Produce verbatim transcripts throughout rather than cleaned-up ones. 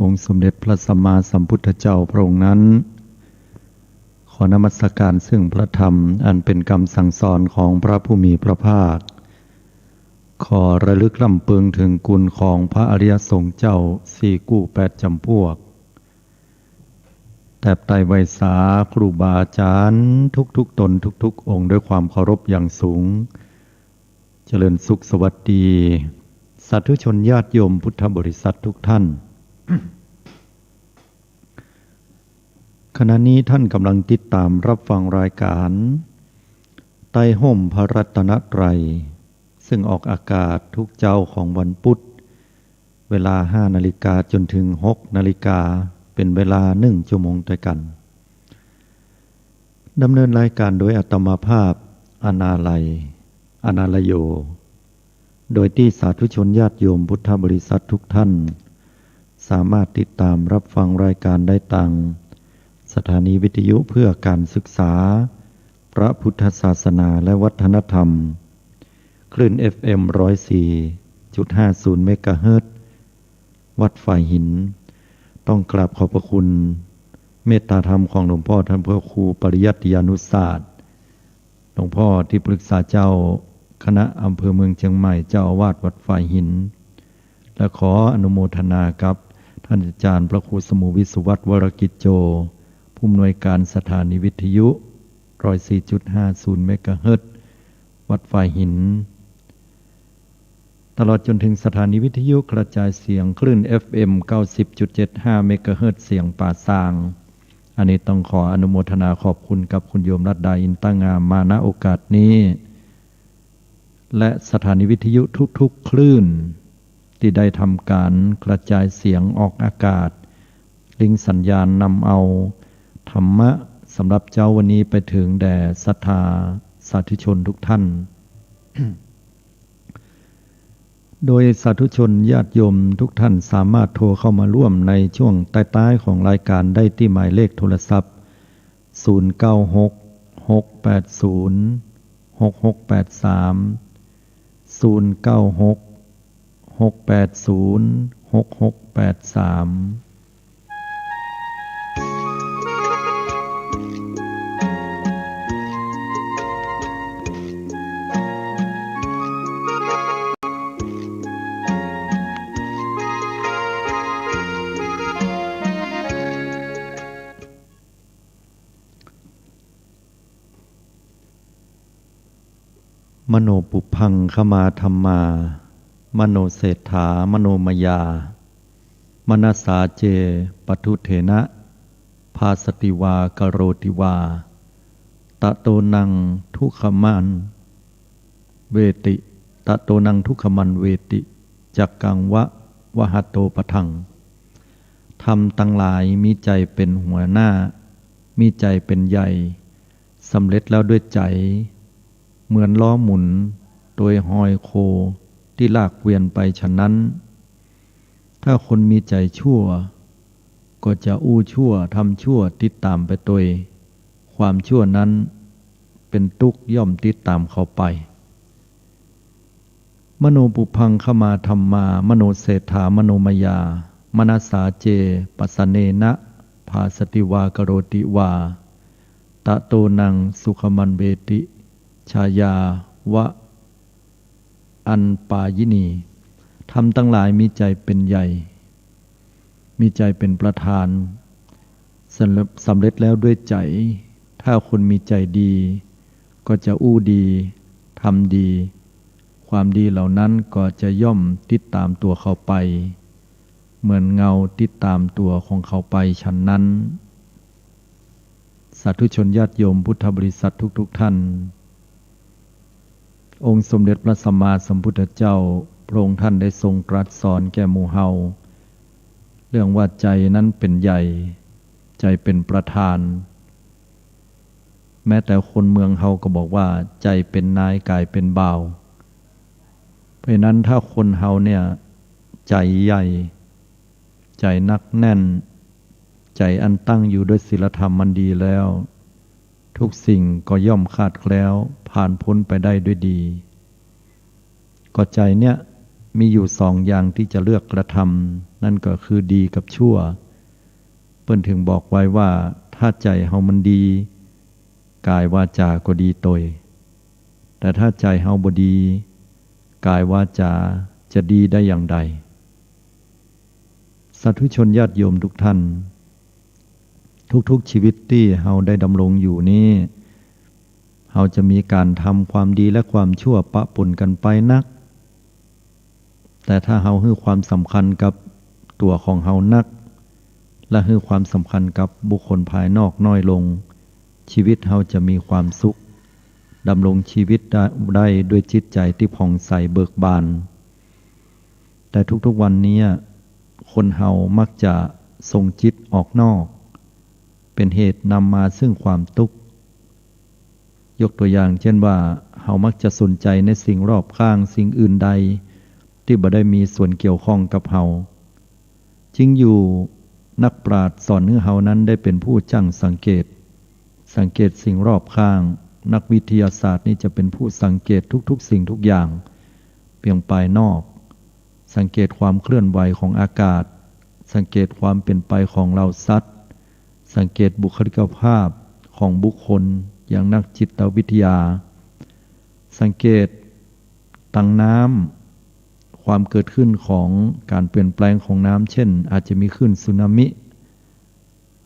องค์สมเด็จพระสัมมาสัมพุทธเจ้าพระองค์นั้น ขอนมัสการซึ่งพระธรรมอันเป็นกำสั่งสอนของพระผู้มีพระภาค ขอระลึกรำเปิงถึงคุณของพระอริยสงฆ์เจ้าสี่กู้แปดจำพวก แตบไต่ไหว้สาครูบาอาจารย์ทุกๆ ตนทุกๆ องค์ด้วยความเคารพอย่างสูง เจริญสุขสวัสดี สาธุชนญาติโยมพุทธบริษัททุกท่าน ขณะนี้ท่านกำลังติดตามรับฟังรายการ ใต้ฮ่มพระรัตนตรัย ซึ่งออกอากาศทุกเจ๊าของวันพุธ เวลาห้านาฬิกาจนถึงหกนาฬิกา เป็นเวลาหนึ่งชั่วโมงด้วยกัน ดำเนินรายการโดยอาตมาภาพ อนาลัย อนาลโย โดยตี้สาธุชนญาติโยมพุทธบริษัททุกท่าน สามารถติดตามรับฟังรายการได้ตางสถานีวิทยุเพื่อการศึกษาพระพุทธศาสนาและวัฒนธรรม คลื่น เอฟเอ็ม ร้อยสี่จุดห้าศูนย์ เมกะเฮิรตซ์ วัดฝายหิน ต้องกราบขอบพระคุณเมตตาธรรมของหลวงพ่อท่านพระครูปริยัติยานุศาสตร์ หลวงพ่อที่ปรึกษาเจ้าคณะอำเภอเมืองเชียงใหม่ เจ้าอาวาสวัดฝายหิน และขออนุโมทนากับท่านอาจารย์พระครูสมุห์ วิศวัฒน์ วรกิจโจ ผู้อำนวยการสถานีวิทยุ ร้อยสี่จุดห้าศูนย์ เมกะเฮิรตซ์ วัดฝายหิน ตลอดจนถึงสถานีวิทยุกระจายเสียงคลื่น เอฟเอ็ม เก้าสิบจุดเจ็ดห้า เมกะเฮิรตซ์ เสียงป่าซาง อันนี้ต้องขออนุโมทนาขอบคุณกับคุณโยมรัตดา อินตางาม มา ณ โอกาสนี้ และสถานีวิทยุทุกๆ คลื่น ที่ได้ทำการกระจายเสียงออกอากาศ ลิงก์สัญญาณนำเอาธรรมะสำหรับเจ๊าวันนี้ไปถึงแด่ศรัทธาสาธุชนทุกท่าน โดยสาธุชนญาติโยมทุกท่านสามารถโทรเข้ามาร่วมในช่วงท้ายๆ ของรายการได้ที่หมายเลขโทรศัพท์ ศูนย์เก้าหก หกแปดศูนย์ หกหกแปดสาม ศูนย์เก้าหก หกแปดศูนย์ หกหกแปดสาม มโนปุพพังคะมาธัมมา มโนเศรษฐา มโนมยา มนสาเจ ปทุทเถนะ ภาสติวา กโรติวา ตะโตนัง ทุกขมัน เวติ ตะโตนัง ทุกขมัน เวติ จักกังวะ วหัตโตปะทัง ธรรมตังหลายมีใจ๋เป๋นหัวหน้า มีใจ๋เป๋นใหญ่ สำเร็จแล้วด้วยใจ๋ เหมือนล้อหมุนโตยฮอยโคตี้ลากเกวียนไปฉะนั้น ถ้าคนมีใจ๋ชั่ว ก็จะอู้ชั่ว ทำชั่วติดต๋ามไปโตย ความชั่วนั้นเป๋นตุ๊กข์ย่อมติดต๋ามเขาไป มโนปุพพังคะมาธัมมา มโนเศรษฐา มโนมยา มนสาเจ ปสเนนะ ภาสติวา กโรติวา ตะโตนัง สุขมัน เวติ ชายาวะ อันปายินี ธรรมตังหลายมีใจ๋เป๋นใหญ่ มีใจ๋เป๋นประธาน สำเร็จ สำเร็จแล้วด้วยใจ๋ ถ้าคนมีใจ๋ดี ก็จะอู้ดี ทำดี ความดีเหล่านั้นก็จะย่อมติดต๋ามตั๋วเขาไป เหมือนเงาติดต๋ามตั๋วของเขาไปฉันนั้น สาธุชนญาติโยมพุทธบริษัททุกๆ ท่าน องค์สมเด็จพระสัมมาสัมพุทธเจ้า พระองค์ท่านได้ทรงตรัสสอนแก่หมู่เฮา เรื่องว่าใจ๋นั้นเป๋นใหญ่ ใจ๋เป๋นประธาน แม้แต่คนเมืองเฮาก็บอกว่า ใจ๋เป๋นนาย ก๋ายเป๋นบ่าว เพราะฉะนั้นถ้าคนเฮาเนี่ย ใจ๋ใหญ่ ใจ๋หนักแน่น ใจ๋อันตั้งอยู่ด้วยศีลธรรมอันดีแล้ว ทุกสิ่งก็ย่อมคลาดแคล้ว ผ่านพ้นไปได้ด้วยดี ก็ใจ๋เนี่ย มีอยู่สองอย่างตี้จะเลือกกระทำ นั้นก็คือดีกับชั่ว เปิ้นถึงบอกไว้ว่า ถ้าใจ๋เฮามันดี ก๋ายวาจาก็ดีตวย แต่ถ้าใจ๋เฮาบ่ดี ก๋ายวาจาจะดีได้อย่างใด สาธุชนญาติโยมทุกท่าน ทุกๆ ชีวิตตี้เฮาได้ดำรงอยู่นี้ เฮาจะมีก๋านทำความดีและความชั่วปะปนกั๋นไปนัก แต่ถ้าเฮาหื้อความสำคัญกับตั๋วของเฮานัก และหื้อความสำคัญกับบุคคลภายนอกน้อยลง ชีวิตเฮาจะมีความสุข ดำรงชีวิตได้ ได้ด้วยจิตใจ๋ตี้ผ่องใสเบิกบาน แต่ทุกๆ วันนี้ คนเฮามักจะส่งจิตออกนอก เป๋นเหตุนำมาซึ่งความตุ๊กข์ ยกตั๋วอย่างเจ้นว่า เฮามักจะสนใจ๋ในสิ่งรอบข้าง สิ่งอื่นใดตี้บ่ได้มีส่วนเกี่ยวข้องกับเฮา จริงอยู่ นักปราชญ์สอนหื้อเฮานั้นได้เป๋นผู้จ้างสังเกต สังเกตสิ่งรอบข้าง นักวิทยาศาสตร์นี่จะเป๋นผู้สังเกตทุกๆ สิ่งทุกอย่าง เปียงปายนอก สังเกตความเคลื่อนไหวของอากาศ สังเกตความเป๋นไปของเหล่าสัตว์ สังเกตบุคลิกภาพของบุคคล อย่างนักจิตวิทยา สังเกตตังน้ำ ความเกิดขึ้นของก๋านเปลี่ยนแปลงของน้ำ เจ้นอาจจะมีคลื่นสึนามิ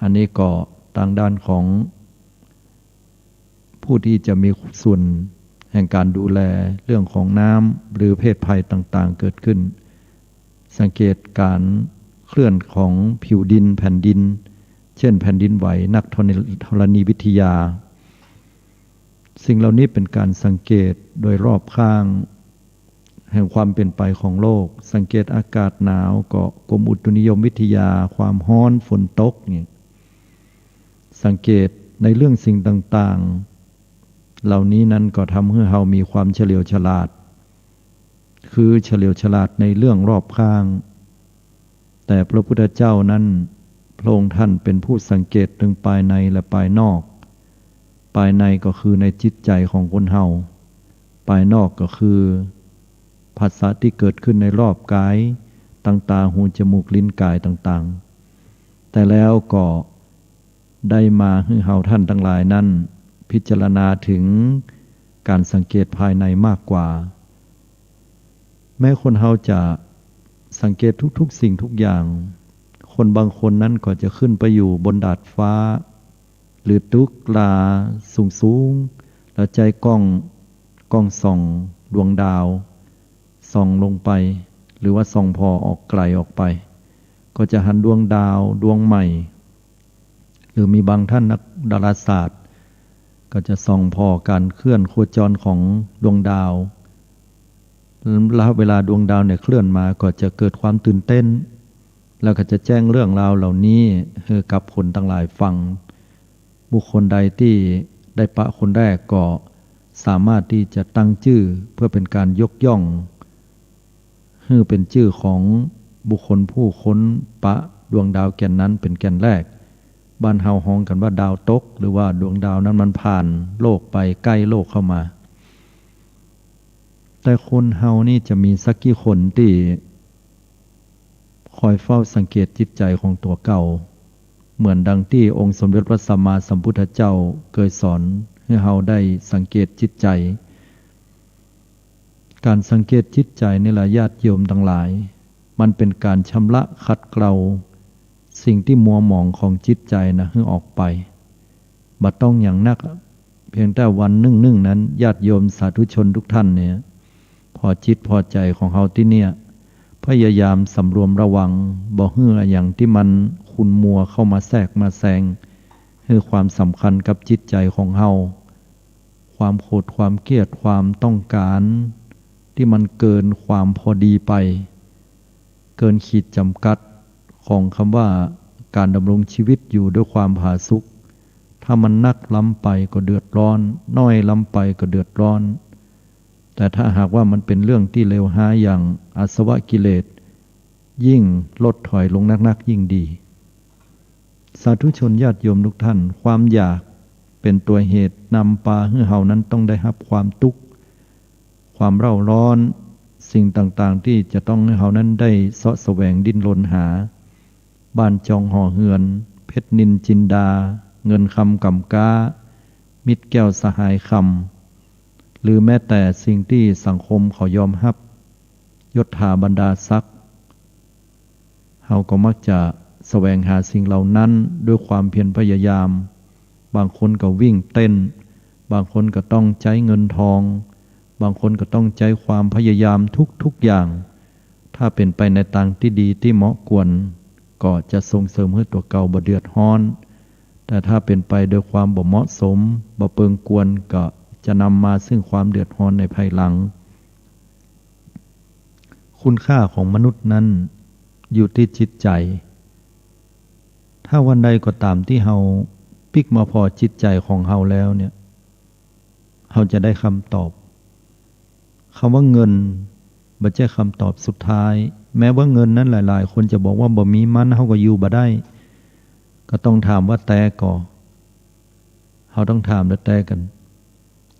อันนี้ก็ตางด้านของผู้ที่จะมีส่วนแห่งก๋านดูแลเรื่องของน้ำ หรือเพศภัยต่างๆ เกิดขึ้น สังเกตก๋านเคลื่อนของผิวดิน แผ่นดิน เจ้นแผ่นดินไหว นักธรณี ธรณีวิทยา สิ่งเหล่านี้เป๋นก๋านสังเกตโดยรอบข้าง แห่งความเป๋นไปของโลก สังเกตอากาศหนาวก็กรมอุตุนิยมวิทยา ความฮ้อน ฝนตกเนี่ย สังเกตในเรื่องสิ่งต่างๆ เหล่านี้นั้นก็ทำหื้อเฮามีความเฉลียวฉลาด คือเฉลียวฉลาดในเรื่องรอบข้าง แต่พระพุทธเจ้านั้น พระองค์ท่านเป๋นผู้สังเกตตึงปายในและปายนอก ปายในก็คือในจิตใจ๋ของคนเฮา ปายนอกก็คือ ผัสสะที่เกิดขึ้นในรอบกาย ตังตา หู จมูก ลิ้น ก๋ายต่างๆ แต่แล้วก็ได้มาหื้อเฮาท่านตังหลายนั้น พิจารณาถึงก๋านสังเกตภายในมากกว่า แม้คนเฮาจะสังเกตทุกๆ สิ่งทุกอย่าง คนบางคนนั้นก็จะขึ้นไปอยู่บนดาดฟ้า หรือตึกราสูงๆ แล้วใจ๊กล้อง กล้องส่องดวงดาว ส่องลงไป หรือว่าส่องผ่อออกไก๋ออกไป ก็จะหันดวงดาวดวงใหม่ หรือมีบางท่านนักดาราศาสตร์ ก็จะส่องผ่อก๋านเคลื่อนโคจรของดวงดาว แล้วเวลาดวงดาวเนี่ยเคลื่อนมาก็จะเกิดความตื่นเต้น แล้วก็จะแจ้งเรื่องราวเหล่านี้หื้อกับคนตังหลายฟัง บุคคลใดตี้ได้ปะคนแรกก็สามารถที่จะตั้งจื้อเพื่อเป๋นก๋านยกย่อง หื้อเป๋นจื้อของบุคคลผู้ค้นปะดวงดาวแก่นนั้นเป๋นแก่นแรก บ้านเฮาฮ้องกั๋นว่าดาวตก หรือว่าดวงดาวนั้นมันผ่านโลกไป ใก้โลกเข้ามา แต่คนเฮานี่จะมีสักกี่คนตี้คอยเฝ้าสังเกตจิตใจ๋ของตั๋วเก่า เหมือนดังตี้องค์สมเด็จพระสัมมาสัมพุทธเจ้าเกยสอนหื้อเฮาได้สังเกตจิตใจ๋ ก๋านสังเกตจิตใจ๋นี่แหละญาติโยมตังหลาย มันเป๋นก๋านชำระขัดเกลาสิ่งตี้มัวหมองของจิตใจ๋นะหื้อออกไป บ่ต้องหยังนัก เพียงแต่วันนึ่งๆ นั้น ญาติโยมสาธุชนทุกท่านเนี่ย ผ่อจิตผ่อใจ๋ของเฮาตี้เนี่ย พยายามสำรวมระวัง บ่หื้ออะหยังตี้มันขุ่นมัวเข้ามาแทรกมาแซง หื้อความสำคัญกับจิตใจ๋ของเฮา ความโขด ความเคียด ความต้องก๋านตี้มันเกินความพอดีไป เกินขีดจ๋ำกัดของกำว่าก๋านดำรงชีวิตอยู่ด้วยความผาสุก ถ้ามันนักล้ำไปก็เดือดร้อน น้อยล้ำไปก็เดือดร้อน แต่ถ้าหากว่ามันเป๋นเรื่องตี้เลวฮ้ายอย่างอาสวะกิเลส ยิ่งลดถอยลงนักๆ ยิ่งดี สาธุชนญาติโยมทุกท่าน ความอยากเป๋นตั๋วเหตุนำปาหื้อเฮานั้นต้องได้ฮับความตุ๊กข์ ความเร่าร้อน สิ่งต่างๆ ตี้จะต้องหื้อเฮานั้นได้เซาะแสวงดิ้นรนหา บ้านจองหอเฮือน เพชรนิลจินดา เงินคำก๋ำก๊า มิตรแก้วสหายคำ หรือแม้แต่สิ่งตี้สังคมเขายอมฮับ ยศถาบรรดาศักดิ์ เฮาก็มักจะแสวงหาสิ่งเหล่านั้นด้วยความเพียรพยายาม บางคนก็วิ่งเต้น บางคนก็ต้องใจ๊เงินทอง บางคนก็ต้องใจ๊ความพยายามทุกๆ อย่าง ถ้าเป๋นไปในตางตี้ดีตี้เหมาะควร ก็จะส่งเสริมหื้อตั๋วเก่าบ่เดือดฮ้อน แต่ถ้าเป๋นไปโดยความบ่เหมาะสม บ่เปิงควร ก็จะนำมาซึ่งความเดือดฮ้อนในภายหลัง คุณค่าของมนุษย์นั้นอยู่ตี้จิตใจ๋ ถ้าวันใดก็ต๋ามตี้เฮาปิ๊กมาผ่อจิตใจ๋ของเฮาแล้วเนี่ย เฮาจะได้กำตอบ กำว่าเงินบ่ใจ้กำตอบสุดท้าย แม้ว่าเงินนั้นหลายๆ คนจะบอกว่าบ่มีมันเฮาก็อยู่บ่ได้ ก็ต้องถามว่าแต่ก่อ เฮาต้องถามและแต่กั๋น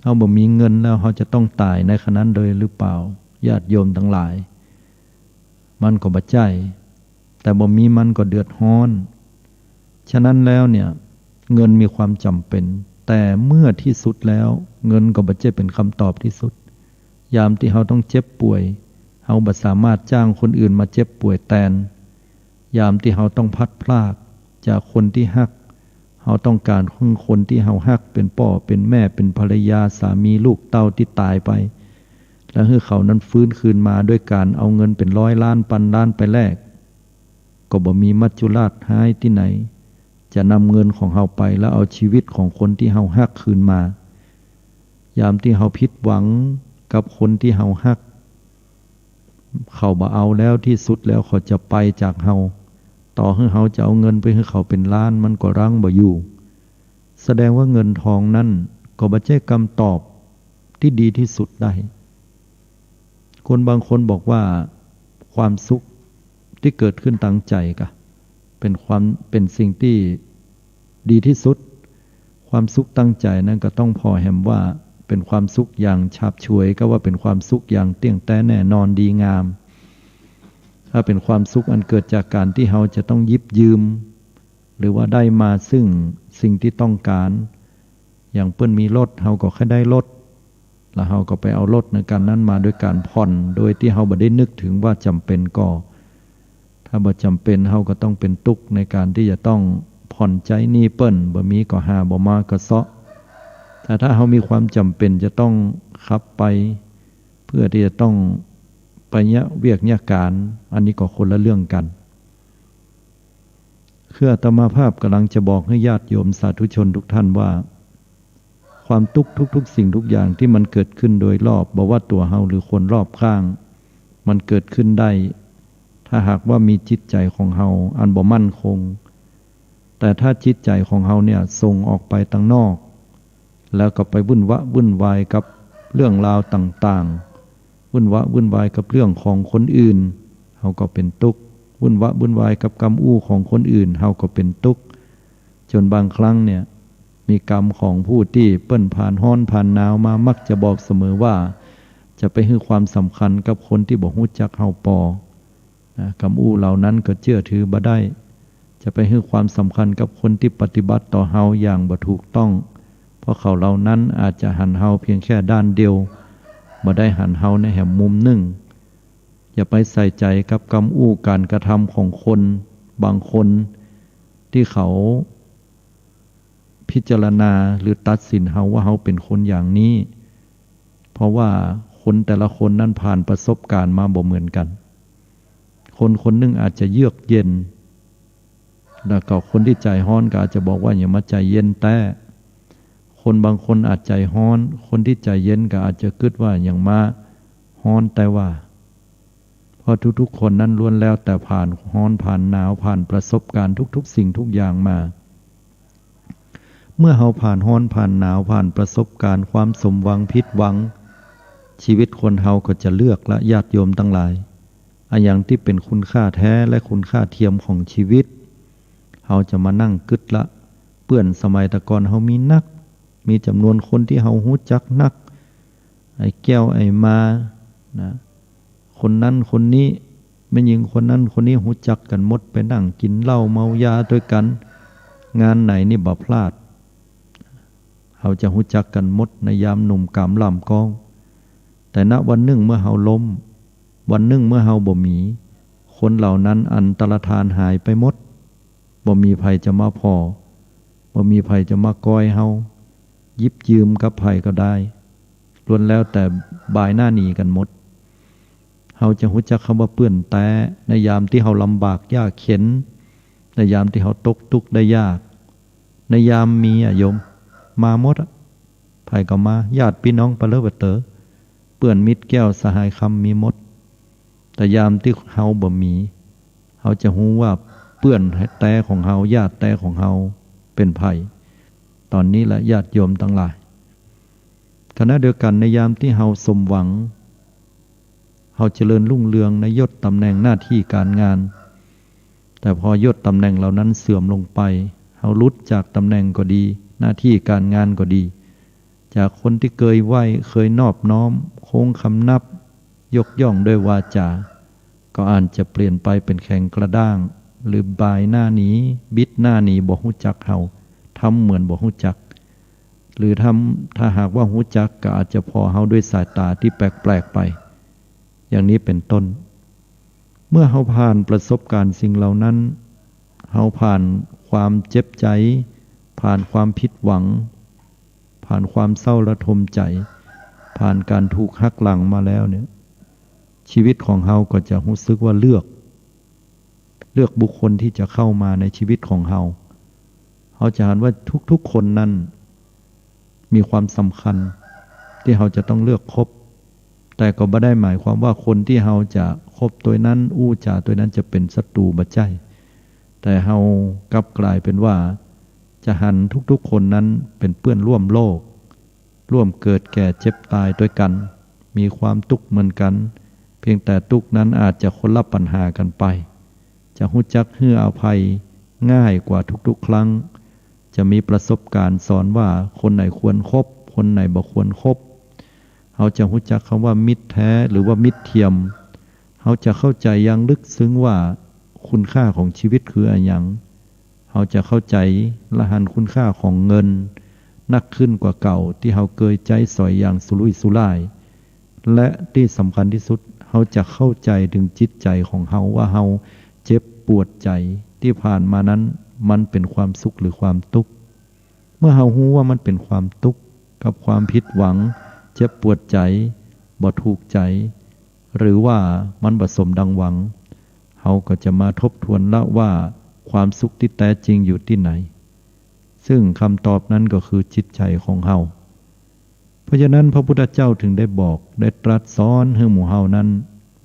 เฮาบ่มีเงินแล้วเฮาจะต้องต๋ายในขณะนั้นเลยหรือเปล่า ญาติโยมตังหลาย มันก็บ่ใจ้ แต่บ่มีมันก็เดือดฮ้อน ฉะนั้นแล้วเนี่ย เงินมีความจ๋ำเป๋น แต่เมื่อตี้สุดแล้ว เงินก็บ่ใจ้เป๋นกำตอบตี้สุด ยามตี้เฮาต้องเจ็บป่วย เฮาบ่สามารถจ้างคนอื่นมาเจ็บป่วยแตน ยามตี้เฮาต้องพลัดพรากจากคนตี้ฮัก เฮาต้องก๋านหื้อคนตี้เฮาฮัก เป๋นป้อ เป๋นแม่ เป๋นภรรยา สามี ลูกเต้าตี้ต๋ายไป แล้วหื้อเขานั้นฟื้นคืนมาด้วยก๋านเอาเงินเป๋นร้อยล้าน ปันล้านไปแลก ก็บ่มีมัจจุราชฮ้ายตี้ไหน จะนำเงินของเฮาไปแล้วเอาชีวิตของคนตี้เฮาฮักคืนมา ยามตี้เฮาผิดหวังกับคนตี้เฮาฮัก เขาบ่เอาแล้ว ตี้สุดแล้วเขาจะไปจากเฮา ต่อหื้อเฮาจะเอาเงินไปหื้อเขาเป๋นล้าน มันก็รั้งบ่อยู่ แสดงว่าเงินทองนั้นก็บ่ใจ้กำตอบตี้ดีตี้สุดได้ คนบางคนบอกว่าความสุขตี้เกิดขึ้นตังใจ๋กะ เป๋นความ เป๋นสิ่งตี้ดีตี้สุด ความสุขตังใจ๋นั้นก็ต้องผ่อแหมว่าเป๋นความสุขอย่างฉาบฉวย กาว่าเป๋นความสุขอย่างเตี้ยงแต๊แน่นอนดีงาม ถ้าเป๋นความสุขอันเกิดจากก๋านตี้เฮาจะต้องหยิบยืม หรือว่าได้มาซึ่งสิ่งตี้ต้องก๋าน อย่างเปิ้นมีรถ เฮาก็ใค่ได้รถ แล้วเฮาก็ไปเอารถในก๋านนั้นมาโดยก๋านผ่อน โดยตี้เฮาบ่ได้นึกเถิงว่าจ๋ำเป๋นก่อ ถ้าบ่จ๋ำเป๋นเฮาก็ต้องเป๋นตุ๊กข์ในก๋านตี้จะต้องผ่อนใจ๊หนี้เปิ้น บ่มีก็หา บ่มาก็เซาะ แต่ถ้าเฮามีความจ๋ำเป๋นจะต้องขับไป เพื่อตี้จะต้องไปเยียะเวียกเยียะก๋าน อันนี้ก็คนละเรื่องกั๋น คืออาตมาภาพก่ำลังจะบอกหื้อญาติโยมสาธุชนทุกท่านว่า ความตุ๊กข์ทุกๆ สิ่งทุกอย่างตี้มันเกิดขึ้นโดยรอบ บ่ว่าตั๋วเฮาหรือคนรอบข้าง มันเกิดขึ้นได้ ถ้าหากว่ามีจิตใจ๋ของเฮาอันบ่มั่นคง แต่ถ้าจิตใจ๋ของเฮาเนี่ยส่งออกไปตังนอก แล้วก็ไปวุ่นวะวุ่นวายกับเรื่องราวต่างๆ วุ่นวะวุ่นวายกับเรื่องของคนอื่น เฮาก็เป๋นตุ๊กข์ วุ่นวะวุ่นวายกับกำอู้ของคนอื่น เฮาก็เป๋นตุ๊กข์ จ๋นบางครั้งเนี่ย มีกำของผู้ตี้เปิ้นผ่านฮ้อนผ่านหนาวมา มักจะบอกเสมอว่า จะไปหื้อความสำคัญกับคนตี้บ่ฮู้จักเฮาปอ นะ กำอู้เหล่านั้นก็เจื้อถือบ่ได้ จะไปหื้อความสำคัญกับคนตี้ปฏิบัติต่อเฮาอย่างบ่ถูกต้อง เพราะเขาเหล่านั้นอาจจะหันเฮาเพียงแค่ด้านเดียว บ่ได้หันเฮาในแหมมุมนึ่ง อย่าไปใส่ใจ๋กับกำอู้ก๋านกระทำของคนบางคน ตี้เขาพิจารณาหรือตัดสินเฮาว่าเฮาเป๋นคนอย่างนี้ เพราะว่าคนแต่ละคนนั้นผ่านประสบการณ์มาบ่เหมือนกั๋น คนคนนึ่งอาจจะเยือกเย็น แล้วก็คนตี้ใจ๋ฮ้อนก็อาจจะบอกว่าหยังมาใจ๋เย็นแต๊ คนบางคนอาจใจ๋ฮ้อน คนตี้ใจ๋เย็นก็อาจจะกึ๊ดว่าหยังมาฮ้อนแต๊ว่า เพราะทุกๆ คนนั้นล้วนแล้วแต่ผ่านฮ้อนผ่านหนาว ผ่านประสบการณ์ทุกๆ สิ่งทุกอย่างมา เมื่อเฮาผ่านฮ้อนผ่านหนาว ผ่านประสบการณ์ความสมหวังผิดหวัง ชีวิตคนเฮาก็จะเลือกละ ญาติโยมตังหลาย อะหยังตี้เป๋นคุณค่าแท้และคุณค่าเทียมของชีวิต เฮาจะมานั่งกึ๊ดละ เปื้อนสมัยแต่ก่อนเฮามีนัก มีจ๋ำนวนคนตี้เฮาฮู้จักนัก ไอ้แก้วไอ้มา นะ คนนั้นคนนี้ แม่ญิงคนนั้นคนนี้ฮู้จักกั๋นหมด ไปนั่งกิ๋นเหล้าเมายาตวยกั๋น งานไหนนี่บ่พลาด เฮาจะฮู้จักกั๋นหมดในยามหนุ่มกามล่ำกอง แต่ณวันนึ่งเมื่อเฮาล้ม วันนึ่งเมื่อเฮาบ่มี คนเหล่านั้นอันตรธานหายไปหมด บ่มีใผจะมาผ่อ บ่มีใผจะมาก้อยเฮา หยิบยืมกับใผก็ได้ ล้วนแล้วแต่บ่ายหน้าหนีกั๋นหมด เฮาจะฮู้จักกำว่าเปื้อนแต๊ ในยามตี้เฮาลำบากยากเข็ญ ในยามตี้เฮาตกตุ๊กข์ได้ยาก ในยามมีอะโยม มาหมดอะ ใผก็มา ญาติปี้น้องปะเลอะปะเต๋อ เปื้อนมิตรแก้วสหายคำมีหมด แต่ยามตี้เฮาบ่มี เฮาจะฮู้ว่าเปื้อนแต๊ของเฮา ญาติแต๊ของเฮาเป๋นใผ ต๋อนนี้แหละญาติโยมตังหลาย ขณะเดียวกั๋นในยามตี้เฮาสมหวัง เฮาเจริญรุ่งเรืองในยศต๋ำแหน่งหน้าตี้ก๋านงาน แต่พอยศต๋ำแหน่งเหล่านั้นเสื่อมลงไป เฮาหลุดจากต๋ำแหน่งก็ดี หน้าตี้ก๋านงานก็ดี จากคนตี้เกยไหว้ เกยนอบน้อม โค้งคำนับ ยกย่องด้วยวาจา ก็อาจจะเปลี่ยนไปเป๋นแข็งกระด้าง หรือบ่ายหน้าหนี บิดหน้าหนี บ่ฮู้จักเฮา ทำเหมือนบ่ฮู้จัก หรือถ้า ถ้าหากว่าฮู้จักก็อาจจะผ่อเฮาด้วยสายต๋าตี้แปลกๆ ไป อย่างนี้เป๋นต้น เมื่อเฮาผ่านประสบการณ์สิ่งเหล่านั้น เฮาผ่านความเจ็บใจ๋ ผ่านความผิดหวัง ผ่านความเศร้าระทมใจ๋ ผ่านก๋านถูกหักหลังมาแล้วเนี่ย ชีวิตของเฮาก็จะฮู้สึกว่าเลือก เลือกบุคคลตี้จะเข้ามาในชีวิตของเฮา เฮาจะหันว่าทุกๆ คนนั้นมีความสำคัญตี้เฮาจะต้องเลือกคบ แต่ก็บ่ได้หมายความว่าคนตี้เฮาจะคบตวยนั้น อู้จ๋าตวยนั้นจะเป๋นศัตรู๋ บ่ใจ้ แต่เฮากลับกลายเป๋นว่า จะหันทุกๆ คนนั้นเป๋นเปื้อนร่วมโลก ร่วมเกิดแก่เจ็บต๋ายตวยกั๋น มีความตุ๊กข์เหมือนกั๋น เพียงแต่ตุ๊กข์นั้นอาจจะคนละปัญหากั๋นไป จะฮู้จักหื้ออภัยง่ายกว่าทุกๆ ครั้ง จะมีประสบการณ์สอนว่าคนไหนควรคบ คนไหนบ่ควรคบ เฮาจะฮู้จักกำว่ามิตรแต๊หรือว่ามิตรเทียม เฮาจะเข้าใจ๋อย่างลึกซึ้งว่าคุณค่าของชีวิตคืออะหยัง เฮาจะเข้าใจ๋และหันคุณค่าของเงินนักขึ้นกว่าเก่าตี้เฮาเกยใจ๊สอยอย่างสุรุ่ยสุร่าย และตี้สำคัญตี้สุด เฮาจะเข้าใจ๋เถิงจิตใจ๋ของเฮาว่าเฮาเจ็บปวดใจ๋ตี้ผ่านมานั้นมันเป๋นความสุขหรือความตุ๊กข์ เมื่อเฮาฮู้ว่ามันเป๋นความตุ๊กข์กับความผิดหวัง เจ็บปวดใจ๋ บ่ถูกใจ๋ หรือว่ามันบ่สมดังหวัง เฮาก็จะมาทบทวนละว่าความสุขตี้แต๊จริงอยู่ตี้ไหน ซึ่งกำตอบนั้นก็คือจิตใจ๋ของเฮา เพราะฉะนั้นพระพุทธเจ้าเถิงได้บอก ได้ตรัสสอนหื้อหมู่เฮานั้น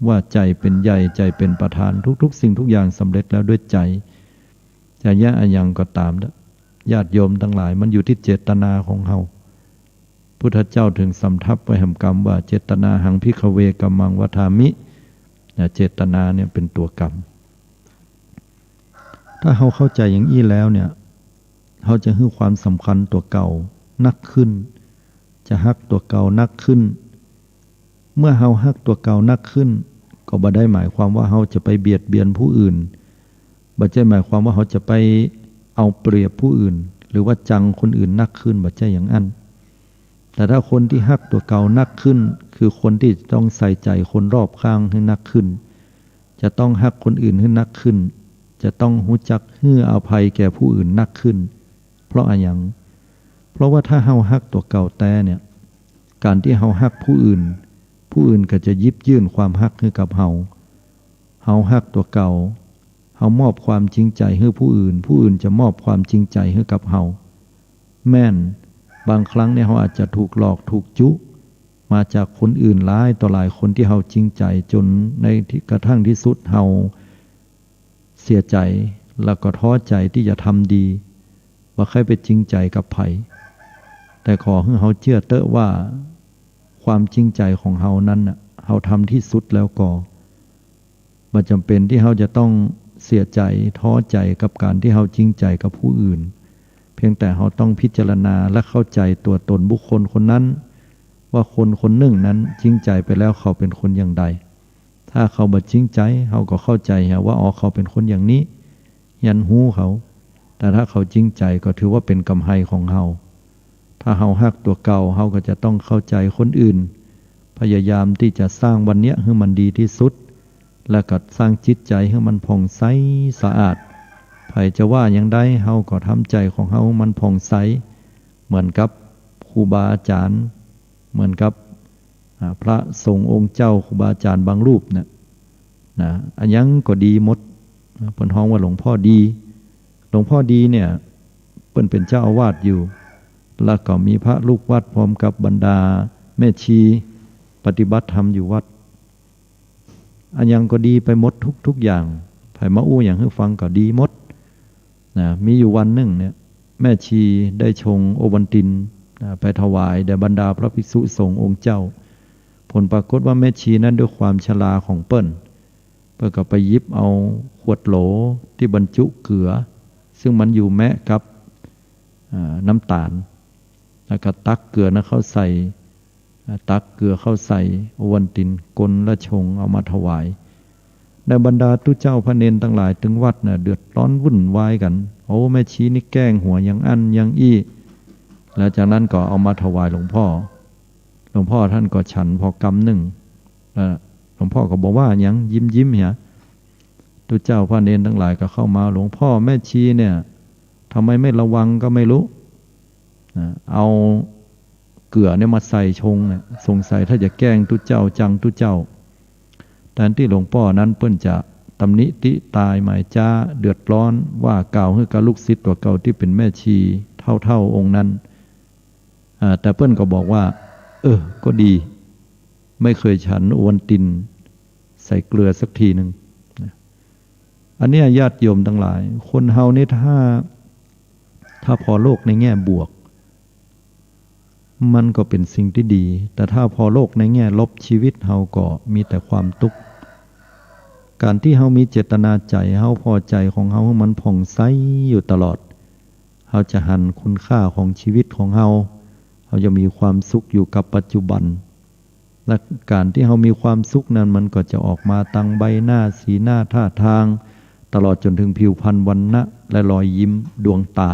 ว่าใจ๋เป๋นใหญ่ ใจ๋เป๋นประธาน ทุกๆ สิ่งทุกอย่างสำเร็จแล้วด้วยใจ๋ จะยะอะหยังก็ต๋าม ญาติโยมตังหลาย มันอยู่ตี้เจตนาของเฮา พุทธเจ้าเถิงสำทับไว้แหมกำว่า เจตนาหัง ภิกขเว กัมมัง วัฏฏามิ นะ เจตนาเนี่ยเป๋นตั๋วกรรม ถ้าเฮาเข้าใจ๋อย่างอี้แล้วเนี่ย เฮาจะหื้อความสำคัญตั๋วเก่านักขึ้น จะฮักตั๋วเก่านักขึ้น เมื่อเฮาฮักตั๋วเก่านักขึ้น ก็บ่ได้หมายความว่าเฮาจะไปเบียดเบียนผู้อื่น บ่ใจ้หมายความว่าเฮาจะไปเอาเปรียบผู้อื่น หรือว่าจังคนอื่นนักขึ้น บ่ใจ้อย่างอั้น แต่ถ้าคนตี้ฮักตั๋วเก่านักขึ้น คือคนตี้จะต้องใส่ใจ๋คนรอบข้างหื้อนักขึ้น จะต้องฮักคนอื่นหื้อนักขึ้น จะต้องฮู้จักหื้ออภัยแก่ผู้อื่นนักขึ้น เพราะอะหยัง เพราะว่าถ้าเฮาฮักตั๋วเก่าแต๊เนี่ย ก๋านตี้เฮาฮักผู้อื่น ผู้อื่นก็จะหยิบยื่นความฮักหื้อกับเฮา เฮาฮักตั๋วเก่า เฮามอบความจริงใจ๋หื้อผู้อื่น ผู้อื่นจะมอบความจริงใจ๋หื้อกับเฮา แม่น บางครั้งเนี่ยเฮาอาจจะถูกหลอกถูกจุมาจากคนอื่นหลายต่อหลายคนตี้เฮาจริงใจ๋ จ๋นในตี้กระทั่งตี้สุดเฮาเสียใจ๋ แล้วก็ท้อใจ๋ตี้จะทำดี บ่ใค่ไปจริงใจ๋กับใผ แต่ขอหื้อเฮาเจื้อเต๊อะว่า ความจริงใจ๋ของเฮานั้นน่ะ เฮาทำตี้สุดแล้วก่อ บ่จ๋ำเป๋นตี้เฮาจะต้องเสียใจ๋ ท้อใจ๋กับก๋านตี้เฮาจริงใจ๋กับผู้อื่น เพียงแต่เฮาต้องพิจารณาและเข้าใจ๋ตั๋วตนบุคคลคนนั้น ว่าคนคนนึ่งนั้นจริงใจ๋ไปแล้วเขาเป๋นคนอย่างใด ถ้าเขาบ่จริงใจ๋ เฮาก็เข้าใจ๋เหียว่า อ๋อ เขาเป๋นคนอย่างนี้ เฮียนฮู้เขา แต่ถ้าเขาจริงใจ๋ก็ถือว่าเป๋นกำไรของเฮา ถ้าเฮาฮักตั๋วเก่า เฮาก็จะต้องเข้าใจ๋คนอื่น พยายามตี้จะสร้างวันเนี้ยหื้อมันดีตี้สุด แล้วก็สร้างจิตใจ๋หื้อมันผ่องใสสะอาด ใผจะว่าหยังใด เฮาก็ทำใจ๋ของเฮาหื้อมันผ่องใส เหมือนกับครูบาอาจ๋ารย์ เหมือนกับ อ่า พระสงฆ์องค์เจ้า ครูบาอาจ๋ารย์บางรูปเนี่ย นะ อะหยังก็ดีหมด เปิ้นฮ้องว่าหลวงพ่อดี หลวงพ่อดีเนี่ย เปิ้นเป๋นเจ้าอาวาสอยู่ แล้วก็มีพระลูกวัดพร้อมกับบรรดาแม่ชีปฏิบัติธรรมอยู่วัด อะหยังก็ดีไปหมดทุกๆ อย่าง ใผมาอู้หยังหื้อฟังก็ดีหมด นะ มีอยู่วันนึ่งเนี่ย แม่ชีได้ชงโอวัลติน นะ ไปถวายแด่บรรดาพระภิกษุสงฆ์องค์เจ้า ผลปรากฏว่าแม่ชีนั้นด้วยความชราของเปิ้น เปิ้นก็ไปหยิบเอาขวดโหลตี้บรรจุเกลือ ซึ่งมันอยู่แมะกับ อ่า น้ำตาล แล้วก็ตักเกลือนั้นเข้าใส่ อ่า ตักเกลือเข้าใส่โอวัลติน คนละชงเอามาถวาย ในบรรดาตุ๊เจ้าพระเณรตังหลายตึงวัดน่ะ เดือดร้อนวุ่นวายกั๋น โอ้ แม่ชีนี่แกล้งหัวอย่างอั้นอย่างอี้ แล้วจากนั้นก็เอามาถวายหลวงพ่อ หลวงพ่อต้านก็ฉันพอกำนึ่ง อ่า หลวงพ่อก็บ่ว่าหยัง ยิ้มๆ เหีย ตุ๊เจ้าพระเณรตังหลายก็เข้ามา หลวงพ่อ แม่ชีเนี่ย ทำไมไม่ระวังก็ไม่รู้ นะ เอาเกลือเนี่ยมาใส่ชงเนี่ย สงสัยถ้าจะแกล้งตุ๊เจ้าจังตุ๊เจ้า แทนตี้หลวงป้อนั้นเปิ้นจะตำหนิติตายหมายจ๊า เดือดร้อนว่ากล่าวหื้อกับลูกศิษย์ตั๋วเก่าตี้เป๋นแม่ชีเฒ่าๆ องค์นั้น อ่า แต่เปิ้นก็บอกว่า เออ ก็ดี ไม่เคยฉันโอวัลตินใส่เกลือสักทีนึ่ง นะ อันเนี้ยญาติโยมตังหลาย คนเฮานี่ถ้า ถ้าผ่อโลกในแง่บวก มันก็เป๋นสิ่งตี้ดี แต่ถ้าผ่อโลกในแง่ลบ ชีวิตเฮาก็มีแต่ความตุ๊กข์ ก๋านตี้เฮามีเจตนาใจ๋ เฮาผ่อใจ๋ของเฮาหื้อมันผ่องใสอยู่ตลอด เฮาจะหันคุณค่าของชีวิตของเฮา เฮาจะมีความสุขอยู่กับปัจจุบัน และก๋านตี้เฮามีความสุขนั้น มันก็จะออกมาตางใบหน้า สีหน้า ท่าตาง ตลอดจ๋นเถิงผิวพรรณ วรรณะ และรอยยิ้มดวงต๋า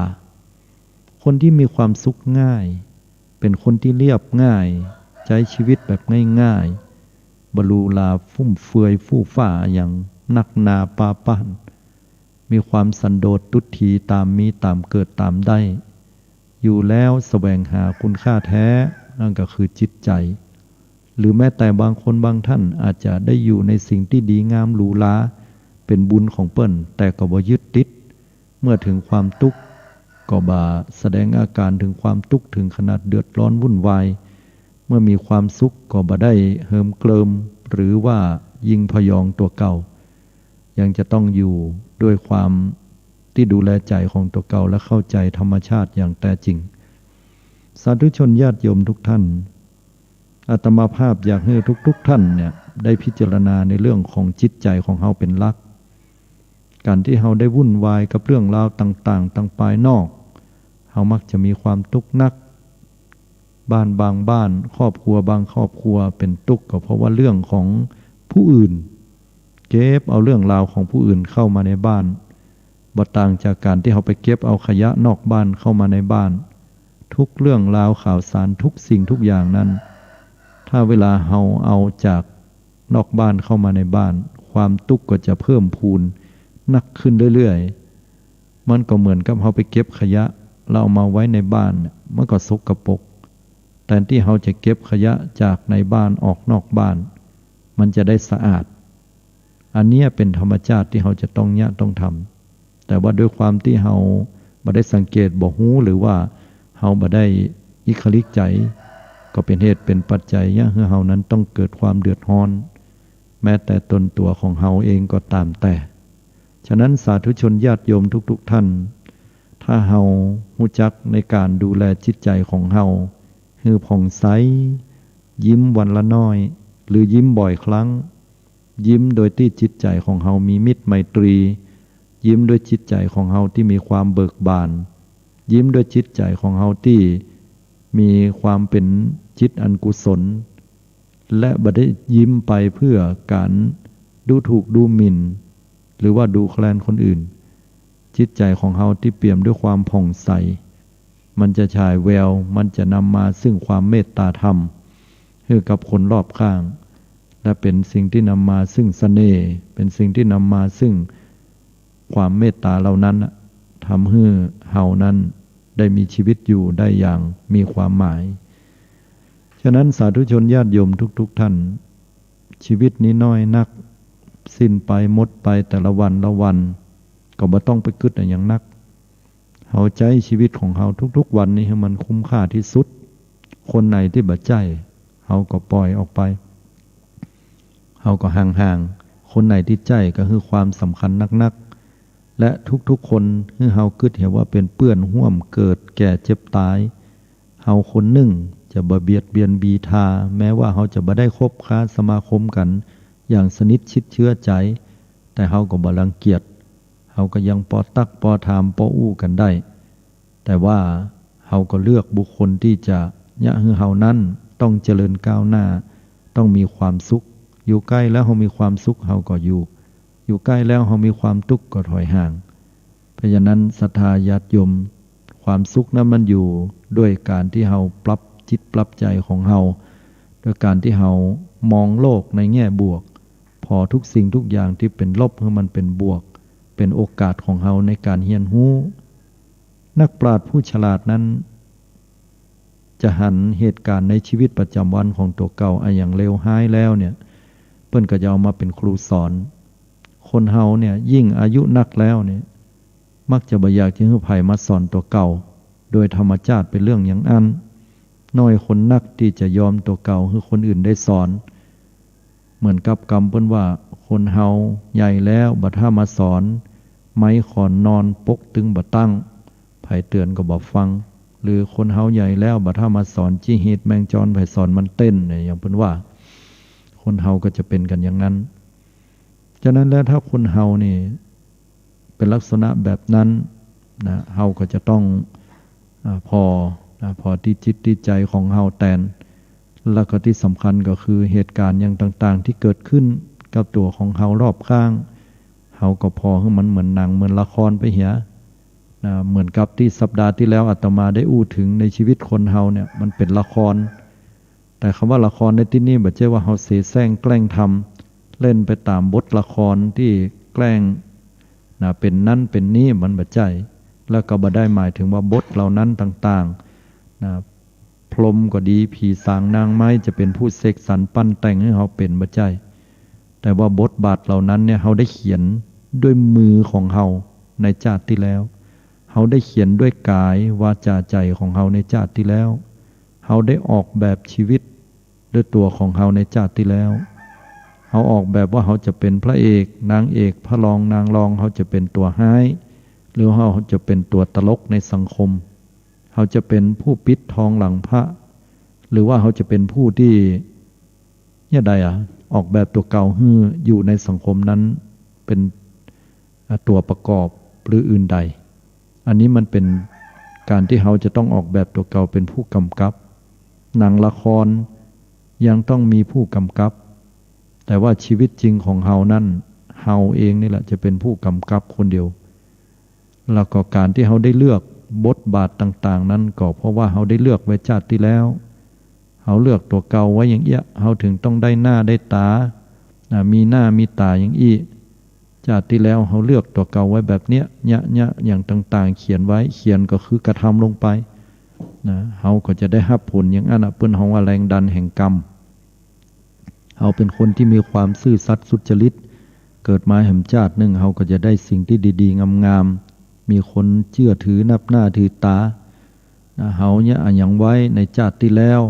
คนตี้มีความสุขง่าย เป๋นคนตี้เรียบง่าย ใจ๊ชีวิตแบบง่ายๆ บ่หรูหราฟุ่มเฟือยฟู่ฟ้าอะหยังนักหนาปาปัน มีความสันโดษตุ๊ดถี๋ต๋ามมีต๋ามเกิดต๋ามได้ อยู่แล้วแสวงหาคุณค่าแท้ นั่นก็คือจิตใจ๋ หรือแม้แต่บางคนบางท่านอาจจะได้อยู่ในสิ่งตี้ดีงามหรูหรา เป๋นบุญของเปิ้น แต่ก็บ่ยึดติด เมื่อเถิงความตุ๊กข์ ก็บ่าแสดงอาก๋านเถิงความตุ๊กข์เถิงขนาดเดือดร้อนวุ่นวาย เมื่อมีความสุขก็บ่ได้เหิมเกริม หรือว่ายิ่งพยองตั๋วเก่า ยังจะต้องอยู่ด้วยความตี้ดูแลใจ๋ของตั๋วเก่า และเข้าใจ๋ธรรมชาติอย่างแต๊จริง สาธุชนญาติโยมทุกท่าน อาตมาภาพอยากหื้อทุกๆ ท่านเนี่ยได้พิจารณาในเรื่องของจิตใจ๋ของเฮาเป๋นหลัก ก๋านตี้เฮาได้วุ่นวายกับเรื่องราวต่างๆ ตางปายนอก เฮามักจะมีความตุ๊กข์นัก บ้านบางบ้าน ครอบครัวบางครอบครัวเป๋นตุ๊กข์ก็เพราะว่าเรื่องของผู้อื่น เก็บเอาเรื่องราวของผู้อื่นเข้ามาในบ้าน บ่ต่างจากก๋านตี้เฮาไปเก็บเอาขยะนอกบ้านเข้ามาในบ้าน ทุกเรื่องราวข่าวสารทุกสิ่งทุกอย่างนั้น ถ้าเวลาเฮาเอาจากนอกบ้านเข้ามาในบ้าน ความตุ๊กข์ก็จะเพิ่มพูนนักขึ้นเรื่อยๆ มันก็เหมือนกับเฮาไปเก็บขยะแล้วเอามาไว้ในบ้าน มันก็สกปรก แทนตี้เฮาจะเก็บขยะจากในบ้านออกนอกบ้าน มันจะได้สะอาด อันเนี้ยเป๋นธรรมชาติตี้เฮาจะต้องเยียะต้องทำ แต่ว่าด้วยความตี้เฮาบ่ได้สังเกตบ่ฮู้ หรือว่าเฮาบ่ได้อิคลิกใจ๋ ก็เป๋นเหตุเป๋นปัจจัยเยียะหื้อเฮานั้นต้องเกิดความเดือดร้อน แม้แต่ตนตั๋วของเฮาเองก็ต๋ามแต่ ฉะนั้นสาธุชนญาติโยมทุกๆ ท่าน ถ้าเฮาฮู้จักในก๋านดูแลจิตใจ๋ของเฮาหื้อผ่องใส ยิ้มวันละน้อย หรือยิ้มบ่อยครั้ง ยิ้มโดยตี้จิตใจ๋ของเฮามีมิตรไมตรี ยิ้มด้วยจิตใจ๋ของเฮาตี้มีความเบิกบาน ยิ้มด้วยจิตใจ๋ของเฮาตี้มีความเป๋นจิตอันกุศล และบ่ได้ยิ้มไปเพื่อก๋าน ดูถูกดูหมิ่น หรือว่าดูแคลนคนอื่น จิตใจ๋ของเฮาตี้เปี่ยมด้วยความผ่องใส มันจะฉายแวว มันจะนำมาซึ่งความเมตตาธรรมหื้อกับคนรอบข้าง และเป๋นสิ่งตี้นำมาซึ่งเสน่ห์ เป๋นสิ่งตี้นำมาซึ่งความเมตตาเหล่านั้นน่ะ ทำหื้อเฮานั้นได้มีชีวิตอยู่ได้อย่างมีความหมาย ฉะนั้นสาธุชนญาติโยมทุกๆ ท่าน ชีวิตนี้น้อยนัก สิ้นไปหมดไปแต่ละวันละวัน ก็บ่ต้องไปกึ๊ดอะหยังนัก เฮาใจ๊ชีวิตของเฮาทุกๆ วันนี้หื้อมันคุ้มค่าตี้สุด คนไหนตี้บ่ใจ้ เฮาก็ป่อยออกไป เฮาก็ห่างๆ คนไหนตี้ใจ้ก็หื้อความสำคัญนักๆ และทุกๆ คนหื้อเฮากึ๊ดเหียว่าเป๋นเปื้อนฮ่วมเกิดแก่เจ็บต๋าย เฮาคนนึ่งจะบ่เบียดเบียนบีทา แม้ว่าเฮาจะบ่ได้คบค้าสมาคมกั๋นอย่างสนิทชิดเชื้อใจ๋ แต่เฮาก็บ่รังเกียจ เฮาก็ยังปอตักปอถามปออู้กั๋นได้ แต่ว่าเฮาก็เลือกบุคคลตี้จะเยียะหื้อเฮานั้นต้องเจริญก้าวหน้า ต้องมีความสุข อยู่ใก้แล้วเฮามีความสุขเฮาก็อยู่ อยู่ใก้แล้วเฮามีความตุ๊กข์ก็ถอยห่าง เพราะฉะนั้นศรัทธาญาติโยม ความสุขนั้นมันอยู่ด้วยก๋านตี้เฮาปรับจิตปรับใจ๋ของเฮา ด้วยก๋านตี้เฮามองโลกในแง่บวก ผ่อทุกสิ่งทุกอย่างตี้เป๋นลบหื้อมันเป๋นบวก เป๋นโอกาสของเฮาในก๋านเฮียนฮู้ นักปราชญ์ผู้ฉลาดนั้น จะหันเหตุก๋ารณ์ในชีวิตประจ๋ำวันของตั๋วเก่าอะหยังเลวฮ้ายแล้วเนี่ย เปิ้นก็จะเอามาเป๋นครูสอน คนเฮาเนี่ยยิ่งอายุนักแล้วเนี่ย มักจะบ่อยากจะหื้อใผมาสอนตั๋วเก่า โดยธรรมจ้าติเป๋นเรื่องอย่างอั้น น้อยคนนักตี้จะยอมตั๋วเก่าหื้อคนอื่นได้สอน เหมือนกับกำเปิ้นว่า คนเฮาใหญ่แล้วบ่ถ้ามาสอน ไม้ขอนนอนปกตึงบ่ตั้ง ใผเตื๋อนก็บ่ฟัง หรือคนเฮาใหญ่แล้วบ่ถ้ามาสอน จิหีดแมงจร ใผสอนมันเต้นเนี่ย อย่างเปิ้นว่า คนเฮาก็จะเป๋นกั๋นอย่างนั้น ฉะนั้นแล้วถ้าคนเฮานี่เป๋นลักษณะแบบนั้นนะ เฮาก็จะต้อง อ่า ผ่อ นะ ผ่อตี้จิตตี้ใจ๋ของเฮาแตน แล้วก็ตี้สำคัญก็คือเหตุก๋ารณ์อย่างต่างๆ ตี้เกิดขึ้นกับตั๋วของเฮารอบข้าง เฮาก็ผ่อหื้อมันเหมือนหนังเหมือนละครไปเหีย นะ เหมือนกับตี้สัปดาห์ตี้แล้วอาตมาได้อู้เถิงในชีวิตคนเฮาเนี่ย มันเป๋นละคร แต่กำว่าละครในตี้นี้บ่ใจ้ว่าเฮาเสแสร้งแกล้งทำ เล่นไปต๋ามบทละครตี้แกล้ง นะ เป๋นนั้นเป๋นนี้ มันบ่ใจ้ แล้วก็บ่ได้หมายเถิงว่าบทเหล่านั้นต่างๆ นะ พรหมก็ดี ผีสางนางไม้จะเป๋นผู้เสกสรรปั้นแต่งหื้อเฮาเป๋น บ่ใจ้ แต่ว่าบทบาทเหล่านั้นเนี่ย เฮาได้เขียนด้วยมือของเฮาในจ้าติตี้แล้ว เฮาได้เขียนด้วยก๋ายวาจ๋าใจ๋ของเฮาในจ้าติตี้แล้ว เฮาได้ออกแบบชีวิตด้วยตั๋วของเฮาในจ้าติตี้แล้ว เฮาออกแบบว่าเฮาจะเป๋นพระเอก นางเอก พระรอง นางรอง เฮาจะเป๋นตั๋วฮ้าย หรือเฮาจะเป๋นตั๋วตลกในสังคม เฮาจะเป๋นผู้ปิดทองหลังพระ หรือว่าเฮาจะเป๋นผู้ตี้ เนี่ยใดอะ ออกแบบตั๋วเก่าหื้ออยู่ในสังคมนั้นเป๋น อ่ะ ตั๋วประกอบหรืออื่นใด อันนี้มันเป๋นก๋านตี้เฮาจะต้องออกแบบตั๋วเก่าเป๋นผู้กำกับ หนังละครยังต้องมีผู้กำกับ แต่ว่าชีวิตจริงของเฮานั้น เฮาเองนี่แหละจะเป๋นผู้กำกับคนเดียว แล้วก็ก๋านตี้เฮาได้เลือกบทบาทต่างๆ นั้นก็เพราะว่าเฮาได้เลือกไว้จ้าติตี้แล้ว เฮาเลือกตั๋วเก่าไว้อย่างเอี้ย เฮาเถิงต้องได้หน้าได้ต๋า อ่า มีหน้ามีต๋าอย่างอี้ จ้าติตี้แล้วเฮาเลือกตั๋วเก่าไว้แบบเนี้ย เนี้ย เนี้ย อย่างต่างๆ เขียนไว้ เขียนก็คือกระทำลงไป นะ เฮาก็จะได้ฮับผลอย่างอั้นน่ะ เปิ้นฮ้องว่าแรงดันแห่งกรรม เฮาเป๋นคนตี้มีความซื่อสัตย์สุจริต เกิดมาแหมจ้าติหนึ่ง เฮาก็จะได้สิ่งตี้ดีๆ งามๆ มีคนเจื้อถือนับหน้าถือต๋า นะ เฮาเยียะอะหยังไว้ในจ้าติตี้แล้ว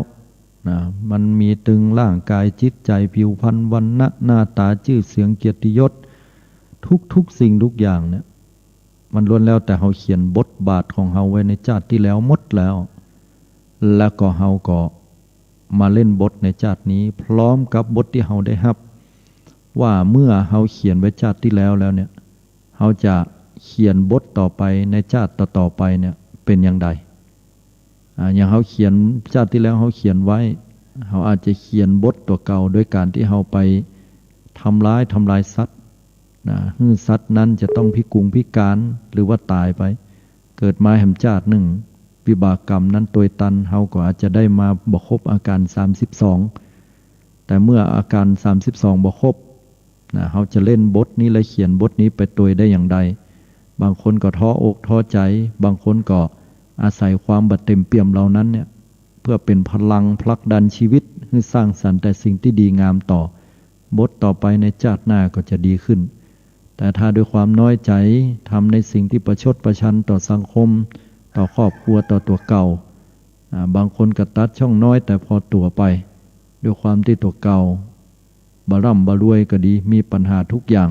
นะ มันมีตึงร่างก๋ายจิตใจ๋ ผิวพรรณ วรรณะ หน้าต๋า จื้อเสียง เกียรติยศ ทุกๆ สิ่งทุกอย่างเนี่ย มันล้วนแล้วแต่เฮาเขียนบทบาทของเฮาไว้ในจ้าติตี้แล้วหมดแล้ว แล้วก็เฮาก็มาเล่นบทในจ้าตินี้ พร้อมกับบทตี้เฮาได้ฮับ ว่าเมื่อเฮาเขียนไว้จ้าติตี้แล้วแล้วเนี่ย เฮาจะเขียนบทต่อไปในจ้าติต่อๆ ไปเนี่ยเป๋นอย่างใด อ่า อย่างเฮาเขียน จ้าติตี้แล้วเฮาเขียนไว้ เฮาอาจจะเขียนบทตั๋วเก่าโดยก๋านตี้เฮาไป ทำร้าย ทำลายสัตว์ นะ หื้อสัตว์นั้นจะต้องพิกุงพิการ หรือว่าต๋ายไป เกิดมาแหมจาตินึ่ง วิบากกรรมนั้นตวยตัน เฮาก็อาจจะได้มาบ่ครบอาก๋านสามสิบสอง แต่เมื่ออาก๋านสามสิบสองบ่ครบ นะ เฮาจะเล่นบทนี้และเขียนบทนี้ไปตวยได้อย่างใด บางคนก็ท้ออกท้อใจ๋ บางคนก็อาศัยความบ่เต็มเปี่ยมเหล่านั้นเนี่ย เพื่อเป๋นพลังผลักดันชีวิต หื้อสร้างสรรค์แต่สิ่งตี้ดีงามต่อ บทต่อไปในจาติหน้าก็จะดีขึ้น แต่ถ้าด้วยความน้อยใจ๋ ทำในสิ่งตี้ประชดประชันต่อสังคม ต่อครอบครัว ต่อตั๋วเก่า อ่า บางคนก็ตัดช่องน้อยแต่พอตั๋วไป ด้วยความตี้ตั๋วเก่า บ่ร่ำบ่รวยก็ดี มีปัญหาทุกอย่าง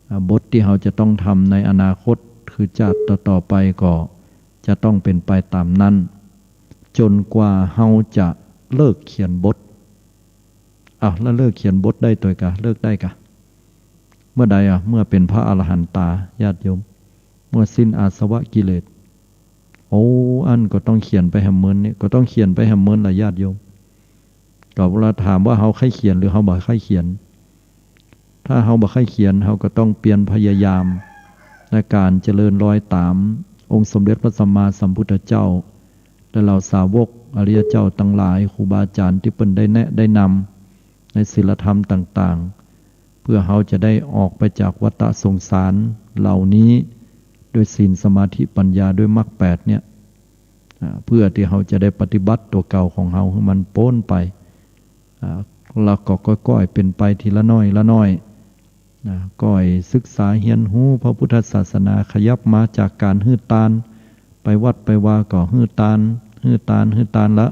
อ่า บทตี้เฮาจะต้องทำในอนาคต คือจาติต่อๆ ไปก็จะต้องเป๋นไปต๋ามนั้น จ๋นกว่าเฮาจะเลิกเขียนบท อ้าว แล้วเลิกเขียนบทได้ตวยกา เลิกได้กา เมื่อใดอะ เมื่อเป๋นพระอรหันตา ญาติโยม เมื่อสิ้นอาสวะกิเลส โอ้ อั้นก็ต้องเขียนไปแหมเมินเนี่ย ก็ต้องเขียนไปแหมเมินล่ะ ญาติโยม ก็เวลาถามว่าเฮาใค่เขียนหรือเฮาบ่ใค่เขียน ถ้าเฮาบ่ใค่เขียน เฮาก็ต้องเปียรพยายามในก๋านเจริญรอยต๋ามองค์สมเด็จพระสัมมาสัมพุทธเจ้า และเหล่าสาวกอริยเจ้าตังหลาย ครูบาอาจ๋ารย์ตี้เปิ้นได้แนะได้นำในศีลธรรมต่างๆ เพื่อเฮาจะได้ออกไปจากวัฏสงสารเหล่านี้ ด้วยศีล สมาธิ ปัญญา ด้วยมรรคแปดเนี่ย อ่า เพื่อตี้เฮาจะได้ปฏิบัติตั๋วเก่าของเฮาหื้อมันป๊นไป อ่า แล้วก็ก้อยๆ เป๋นไปทีละน้อยละน้อย นะ ก้อยศึกษาเฮียนฮู้พระพุทธศาสนา ขยับมาจากก๋านหื้อตาน ไปวัดไปวาก็หื้อตาน หื้อตาน หื้อตานละ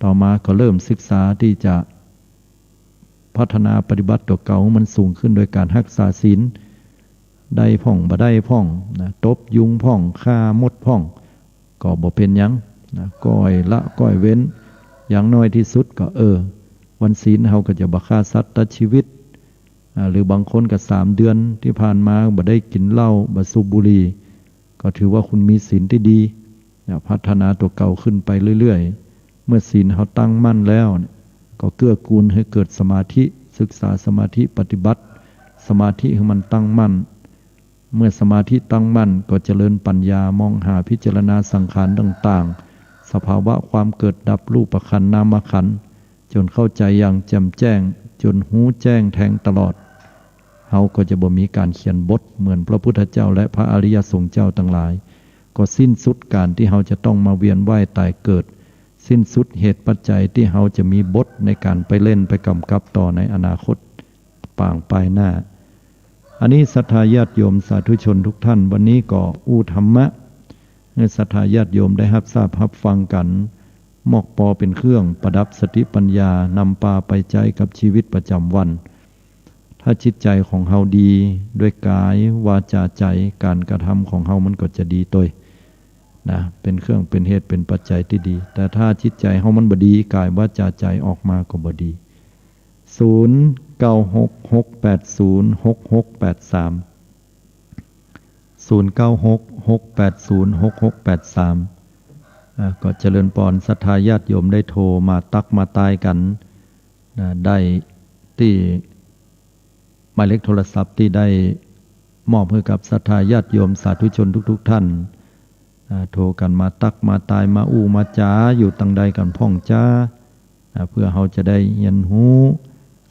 ต่อมาก็เริ่มศึกษาตี้จะ พัฒนาปฏิบัติตั๋วเก่าหื้อมันสูงขึ้นโดยก๋านฮักษาศีล ได้พ่องบ่ได้พ่องนะ ตบยุงพ่อง ฆ่ามดพ่อง ก็บ่เป๋นหยังนะ ก้อยละก้อยเว้น อย่างน้อยตี้สุดก็ เออ วันศีลเฮาก็จะบ่ฆ่าสัตว์ตัดชีวิต อ่า หรือบางคนก็สามเดือนตี้ผ่านมาบ่ได้กิ๋นเหล้า บ่สูบบุหรี่ ก็ถือว่าคุณมีศีลตี้ดี เนี่ย พัฒนาตั๋วเก่าขึ้นไปเรื่อยๆ เมื่อศีลเฮาตั้งมั่นแล้วเนี่ย ก็เกื้อกูลหื้อเกิดสมาธิ ศึกษาสมาธิ ปฏิบัติสมาธิหื้อมันตั้งมั่น เมื่อสมาธิตั้งมั่นก็เจริญปัญญา มองหาพิจารณาสังขารต่างๆ สภาวะความเกิดดับ รูปขันธ์ นามขันธ์ จ๋นเข้าใจ๋อย่างแจ่มแจ้ง จ๋นฮู้แจ้งแทงตลอด เฮาก็จะบ่มีก๋านเขียนบทเหมือนพระพุทธเจ้าและพระอริยสงฆ์เจ้าตังหลาย ก็สิ้นสุดก๋านตี้เฮาจะต้องมาเวียนว่ายต๋ายเกิด สิ้นสุดเหตุปัจจัยตี้เฮาจะมีบทในก๋านไปเล่นไปก๋ำกับต่อในอนาคตป๋างปายหน้า อันนี้ศรัทธาญาติโยมสาธุชนทุกท่าน วันนี้ก็อู้ธรรมะหื้อศรัทธาญาติโยมได้ฮับทราบฮับฟังกั๋น มอกปอเป๋นเครื่องประดับสติปัญญา นำปาไปใจ๊กับชีวิตประจ๋ำวัน ถ้าจิตใจ๋ของเฮาดี ด้วยก๋าย วาจา ใจ๋ ก๋านกระทำของเฮามันก็จะดีตวย นะ เป๋นเครื่องเป๋นเหตุเป๋นปัจจัยตี้ดี แต่ถ้าจิตใจ๋เฮามันบ่ดี ก๋าย วาจา ใจ๋ ออกมาก็บ่ดี ศูนย์ เก้า หก หก แปด ศูนย์ หก หก แปด สาม ศูนย์ เก้า หก หก แปด ศูนย์ หก หก แปด สาม อ่า ก็เจริญปอน ศรัทธาญาติโยมได้โทรมาตั๊กมาตายกั๋น นะ ได้ตี้หมายเลขโทรศัพท์ตี้ได้มอบหื้อกับศรัทธาญาติโยมสาธุชนทุกๆ ท่าน อ่า โทรกั๋นมาตั๊กมาตาย มาอู้มาจ๋า อยู่ตังใดกั๋นพ่องจ๊า อ่า เพื่อเฮาจะได้เฮียนฮู้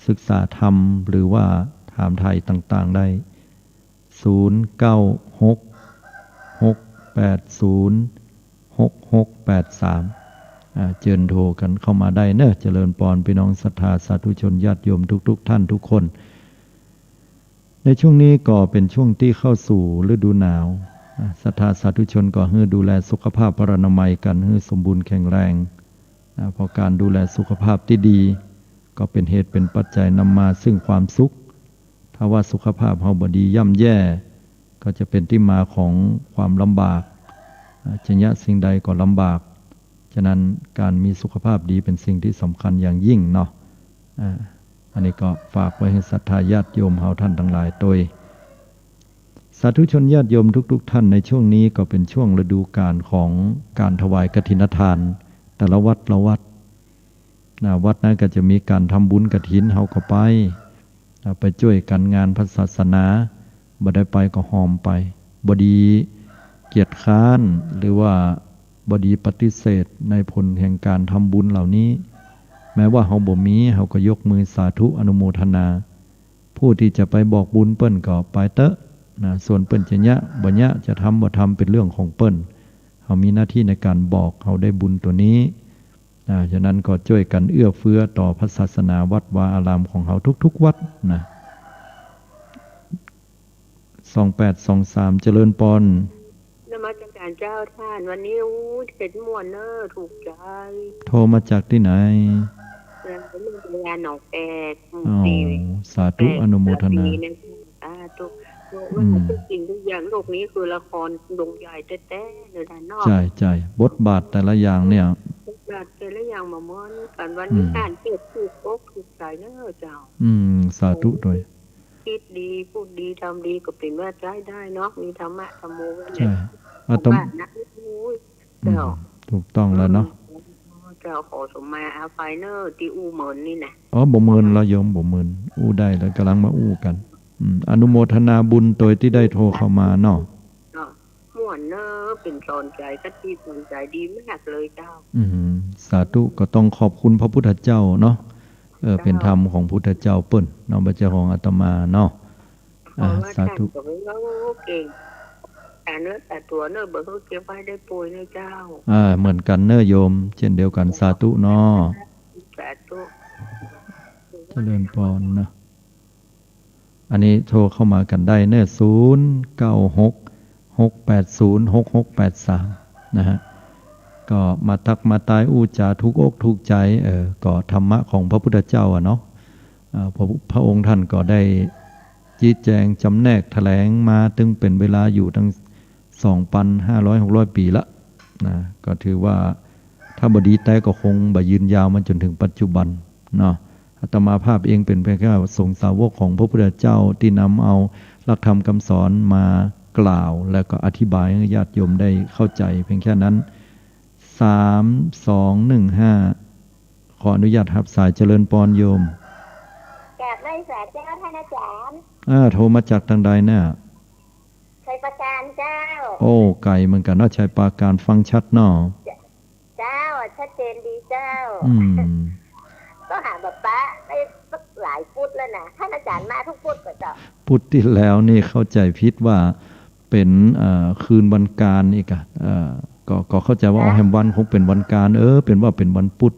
ศึกษาธรรม หรือว่าถามไถ่ต่างๆ ได้ ศูนย์ เก้า หก หก แปด ศูนย์ หก หก แปด สาม อ่า เจิญโทรกั๋นเข้ามาได้เนาะ เจริญปอนพี่น้องศรัทธาสาธุชนญาติโยมทุกๆ ท่านทุกคน ในช่วงนี้ก็เป๋นช่วงตี้เข้าสู่ฤดูหนาว อ่า ศรัทธาสาธุชนก็หื้อดูแลสุขภาพพลานามัยกั๋นหื้อสมบูรณ์แข็งแรง อ่า เพราะก๋านดูแลสุขภาพตี้ดี ก็เป๋นเหตุเป๋นปัจจัยนำมาซึ่งความสุข ถ้าว่าสุขภาพเฮาบ่ดีย่ำแย่ ก็จะเป๋นตี้มาของความลำบาก อ่า จะเยียะสิ่งใดก็ลำบาก ฉะนั้นก๋านมีสุขภาพดีเป๋นสิ่งตี้สำคัญอย่างยิ่งเนาะ อ่า อันนี้ก็ฝากไว้หื้อศรัทธาญาติโยมเฮาท่านตังหลายตวย สาธุชนญาติโยมทุกๆ ท่าน ในช่วงนี้ก็เป๋นช่วงฤดูก๋าลของก๋านถวายกฐินทาน แต่ละวัดละวัด นะ วัดนั้นก็จะมีก๋านทำบุญกฐิน เฮาก็ไป ถ้าไปจ้วยกั๋นงานพระศาสนา บ่ได้ไปก็หอมไป บ่ดีเกียจคร้าน หรือว่าบ่ดีปฏิเสธในผลแห่งการทำบุญเหล่านี้ แม้ว่าเฮาบ่มี เฮาก็ยกมือสาธุอนุโมทนา ผู้ตี้จะไปบอกบุญเปิ้นก็ไปเต๊อะนะ ส่วนเปิ้นจะเยียะบ่เยียะ จะทำบ่ทำ เป๋นเรื่องของเปิ้น เฮามีหน้าตี้ในก๋านบอก เฮาได้บุญตั๋วนี้ อ่า ฉะนั้นก็จ้วยกั๋นเอื้อเฟื้อต่อพระศาสนาวัดวาอารามของเฮาทุกๆ วัดนะ สองแปดสองสาม เจริญปอน นมัสก๋านเจ้าต้าน วันนี้ อู้ เทศน์ม่วนเน่อ ถูกใจ๋ โทรมาจากตี้ไหน เอ่อ เมืองพะยาหนองแปก หมู่ อ๋อ สี่ สาธุ แปด อนุโมทนา สาธุ สาธุ อืม ทุกสิ่งทุกอย่างโลกนี้คือละครโรงใหญ่แต๊ๆ เลยนะเนาะ ใช่ ใช่ บทบาทแต่ละอย่างเนี่ย บทบาทแต่ละอย่างบ่เหมือนกั๋น วันนี้ อืม ต้านเทศน์ถูกอกถูกใจ๋เน่อเจ้า อืม สาธุตวย คิดดี พูดดี ทำดี ก็เป๋นว่าใจ๊ได้เนาะ มีธรรมะธรรมโมไว้ ใช่ อาตมา ว่านะ โอ้ย อืม เจ้า ถูกต้องแล้วเนาะ อืม เจ้า ขอสมาอภัยเน่อ ตี้อู้เมินนี่นะ อ๋อ บ่เมินแล้วโยม บ่เมิน อู้ได้แล้ว ก่ำลังมาอู้กั๋น อืม อนุโมทนาบุญตวยตี้ได้โทรเข้ามาเนาะ เนาะ ม่วนเน่อ เป๋นสอนใจ๋ คติสอนใจ๋ดีมากเลยเจ้า อืม สาธุ ก็ต้องขอบคุณพระพุทธเจ้าเนาะ เออ เจ้า เป๋นธรรมของพุทธเจ้าเปิ้นเนาะ บ่ใจ้ของอาตมาเนาะ อ่า สาธุ เพราะว่าต้านก็เว้าเก่ง สาเนื้อสาตั๋วเน่อ บ่หื้อเก็บไว้ได้ป่วยเน่อเจ้า อ่า เหมือนกั๋นเน่อโยม เช่นเดียวกั๋น สาธุเนาะ สาธุ เจริญปอนนะ อันนี้โทรเข้ามากั๋นได้เน่อ ศูนย์เก้าหก หกแปดศูนย์ หกหกแปดสาม นะฮะ ก็มาตั๊กมาตายอู้จ๋าถูกอกถูกใจ๋ เออ ก็ธรรมะของพระพุทธเจ้าอะเนาะ อ่า พระ พระองค์ท่านก็ได้ จี๊แจงจ๋ำแนกแถลงมาตึงเป๋นเวลาอยู่ตั้ง สองปันห้าร้อย หกร้อย ปี๋ละนะ ก็ถือว่าถ้าบ่ดีแต๊ก็คงบ่ยืนยาวมาจ๋นเถิงปัจจุบันเนาะ อาตมาภาพเองเป๋นเพียงแค่สงฆ์สาวกของพระพุทธเจ้าตี้นำเอาหลักธรรมกำสอนมากล่าว แล้วก็อธิบายหื้อญาติโยมได้เข้าใจ๋เพียงแค่นั้น สามสองหนึ่งห้า ขออนุญาตฮับสาย เจริญปอนโยม กราบไหว้สาเจ้าต้านอาจ๋ารย์ อ่า โทรมาจากตางใดเนี่ย ชัยปราการเจ้า โอ้ ไก๋เหมือนกั๋นเนาะ ชัยปราการ ฟังชัดเนาะ เจ้า ชัดเจนดีเจ้า อืม ก็หาบ่ปะได้สักหลายปุดแล้วนะ ต้านอาจ๋ารย์มาทุกปุดก่อเจ้า ปุดตี้แล้วนี่เข้าใจ๋ผิดว่าเป๋น เอ่อ คืนวันก๋านอีกอะ เอ่อ ก็ ก็เข้าใจ๋ว่า เจ้า อ๋อ แหมวันคงเป๋นวันก๋าน เออ เป๋นว่าเป๋นวันปุด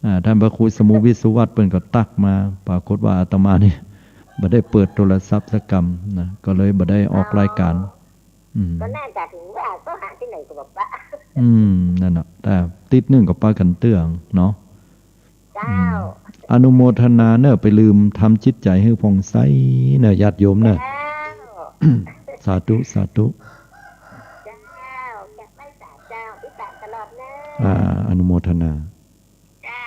อ่า ต้านพระครูสมุวิทย์สุวัตเปิ้นก็ตั๊กมา ปรากฏว่าอาตมานี่บ่ได้เปิดโทรศัพท์สักกำนะ ก็เลยบ่ได้ออกรายก๋าน อ๋อ อืม ก็น่าจะถือว่าก็หาตี้ไหนก็บ่ปะ อืม นั่นน่ะ แต่ติ๊ดนึ่งก็ปะกั๋นเตื้องเนาะ เจ้า อืม อนุโมทนาเน่อ ไปลืมทำจิตใจ๋หื้อผ่องใสเน่อ ญาติโยมเน่อ เจ้า สาธุ สาธุ เจ้า กราบไหว้สาเจ้า อิสระตลอดเน่อ อ่า อนุโมทนา เจ้า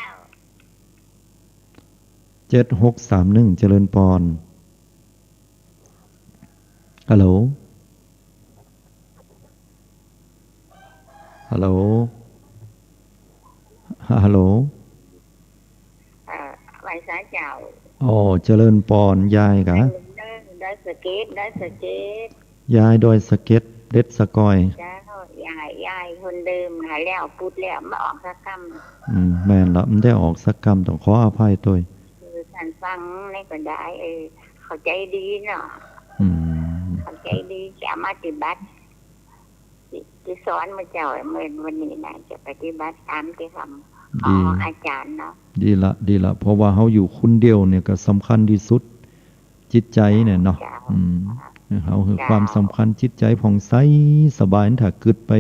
เจ็ดหกสามหนึ่ง เจริญปอน ฮัลโหล ฮัลโหล ฮัลโหล เอ่อ ไหว้สาเจ้า อ๋อ เจริญปอน ยายกะ ดอยสะเก็ด ดอยสะเก็ด ยายดอยสะเก็ด เด็ดสะกอย เจ้า ยาย ยายคนเดิมหายแล้ว ปุดแล้ว บ่ออกสักกำ อืม แม่นละ บ่ได้ออกสักกำ ต้องขออภัยตวย คือต้านฟังนี่ก็ได้ เออ เข้าใจ๋ดีเนาะ อืม เข้าใจ๋ดี จะปฏิบัติ ตี้ ตี้สอนหมู่เจ้าเมื่อวันนี้นะ จะปฏิบัติต๋ามตี้ทำ ดี ของอาจ๋ารย์เนาะ ดีละ ดีละ เพราะว่าเฮาอยู่คนเดียวเนี่ยก็สำคัญตี้สุด จิตใจ๋เนี่ยเนาะ เจ้า อืม เฮาหื้อ เจ้า ความสำคัญจิตใจ๋ผ่องใสสบาย ถ้ากึ๊ดไป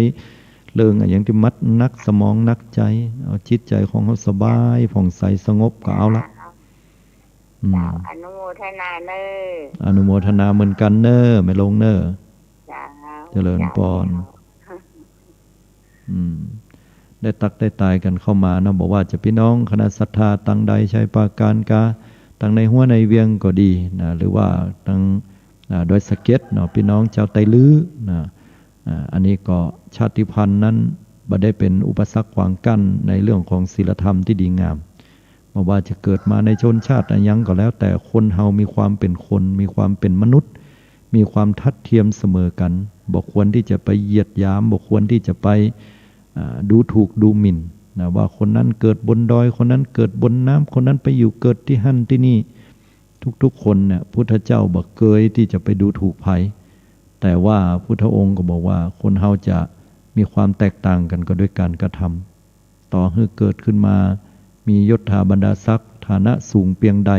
เรื่องอะหยังตี้มัดหนักสมองหนักใจ๋ เอาจิตใจ๋ของเฮาสบาย เจ้า ผ่องใสสงบก็เอาละ เจ้า อืม เจ้า อนุโมทนาเน่อ อนุโมทนาเหมือนกั๋นเน่อ แม่ลงเน่อ เจ้า เจริญปอน เจ้า อืม ได้ตั๊กได้ตายกั๋นเข้ามาเนาะ บ่ว่าจะปี้น้องคณะศรัทธาตางใด ชัยปราการกา ตางในหัวในเวียงก็ดีนะ หรือว่าตาง อ่า ดอยสะเก็ดเนาะ ปี้น้องจาวไตลื้อนะ อ่า อันนี้ก็ชาติพันธุ์นั้นบ่ได้เป๋นอุปสรรคขวางกั้นในเรื่องของศีลธรรมตี้ดีงาม บ่ว่าจะเกิดมาในชนชาติอะหยังก็แล้ว แต่คนเฮามีความเป๋นคน มีความเป๋นมนุษย์ มีความทัดเทียมเสมอกั๋น บ่ควรตี้จะไปเหยียดหยาม บ่ควรตี้จะไป อ่า ดูถูกดูหมิ่นนะ ว่าคนนั้นเกิดบนดอย คนนั้นเกิดบนน้ำ คนนั้นไปอยู่เกิดตี้หั้นตี้นี่ ทุกๆ คนเนี่ย พุทธเจ้าบ่เกยตี้จะไปดูถูกใผ แต่ว่าพุทธองค์ก็บอกว่าคนเฮาจะมีความแตกต่างกั๋นก็ด้วยก๋านกระทำ ต่อหื้อเกิดขึ้นมามียศถาบรรดาศักดิ์ฐานะสูงเปียงใด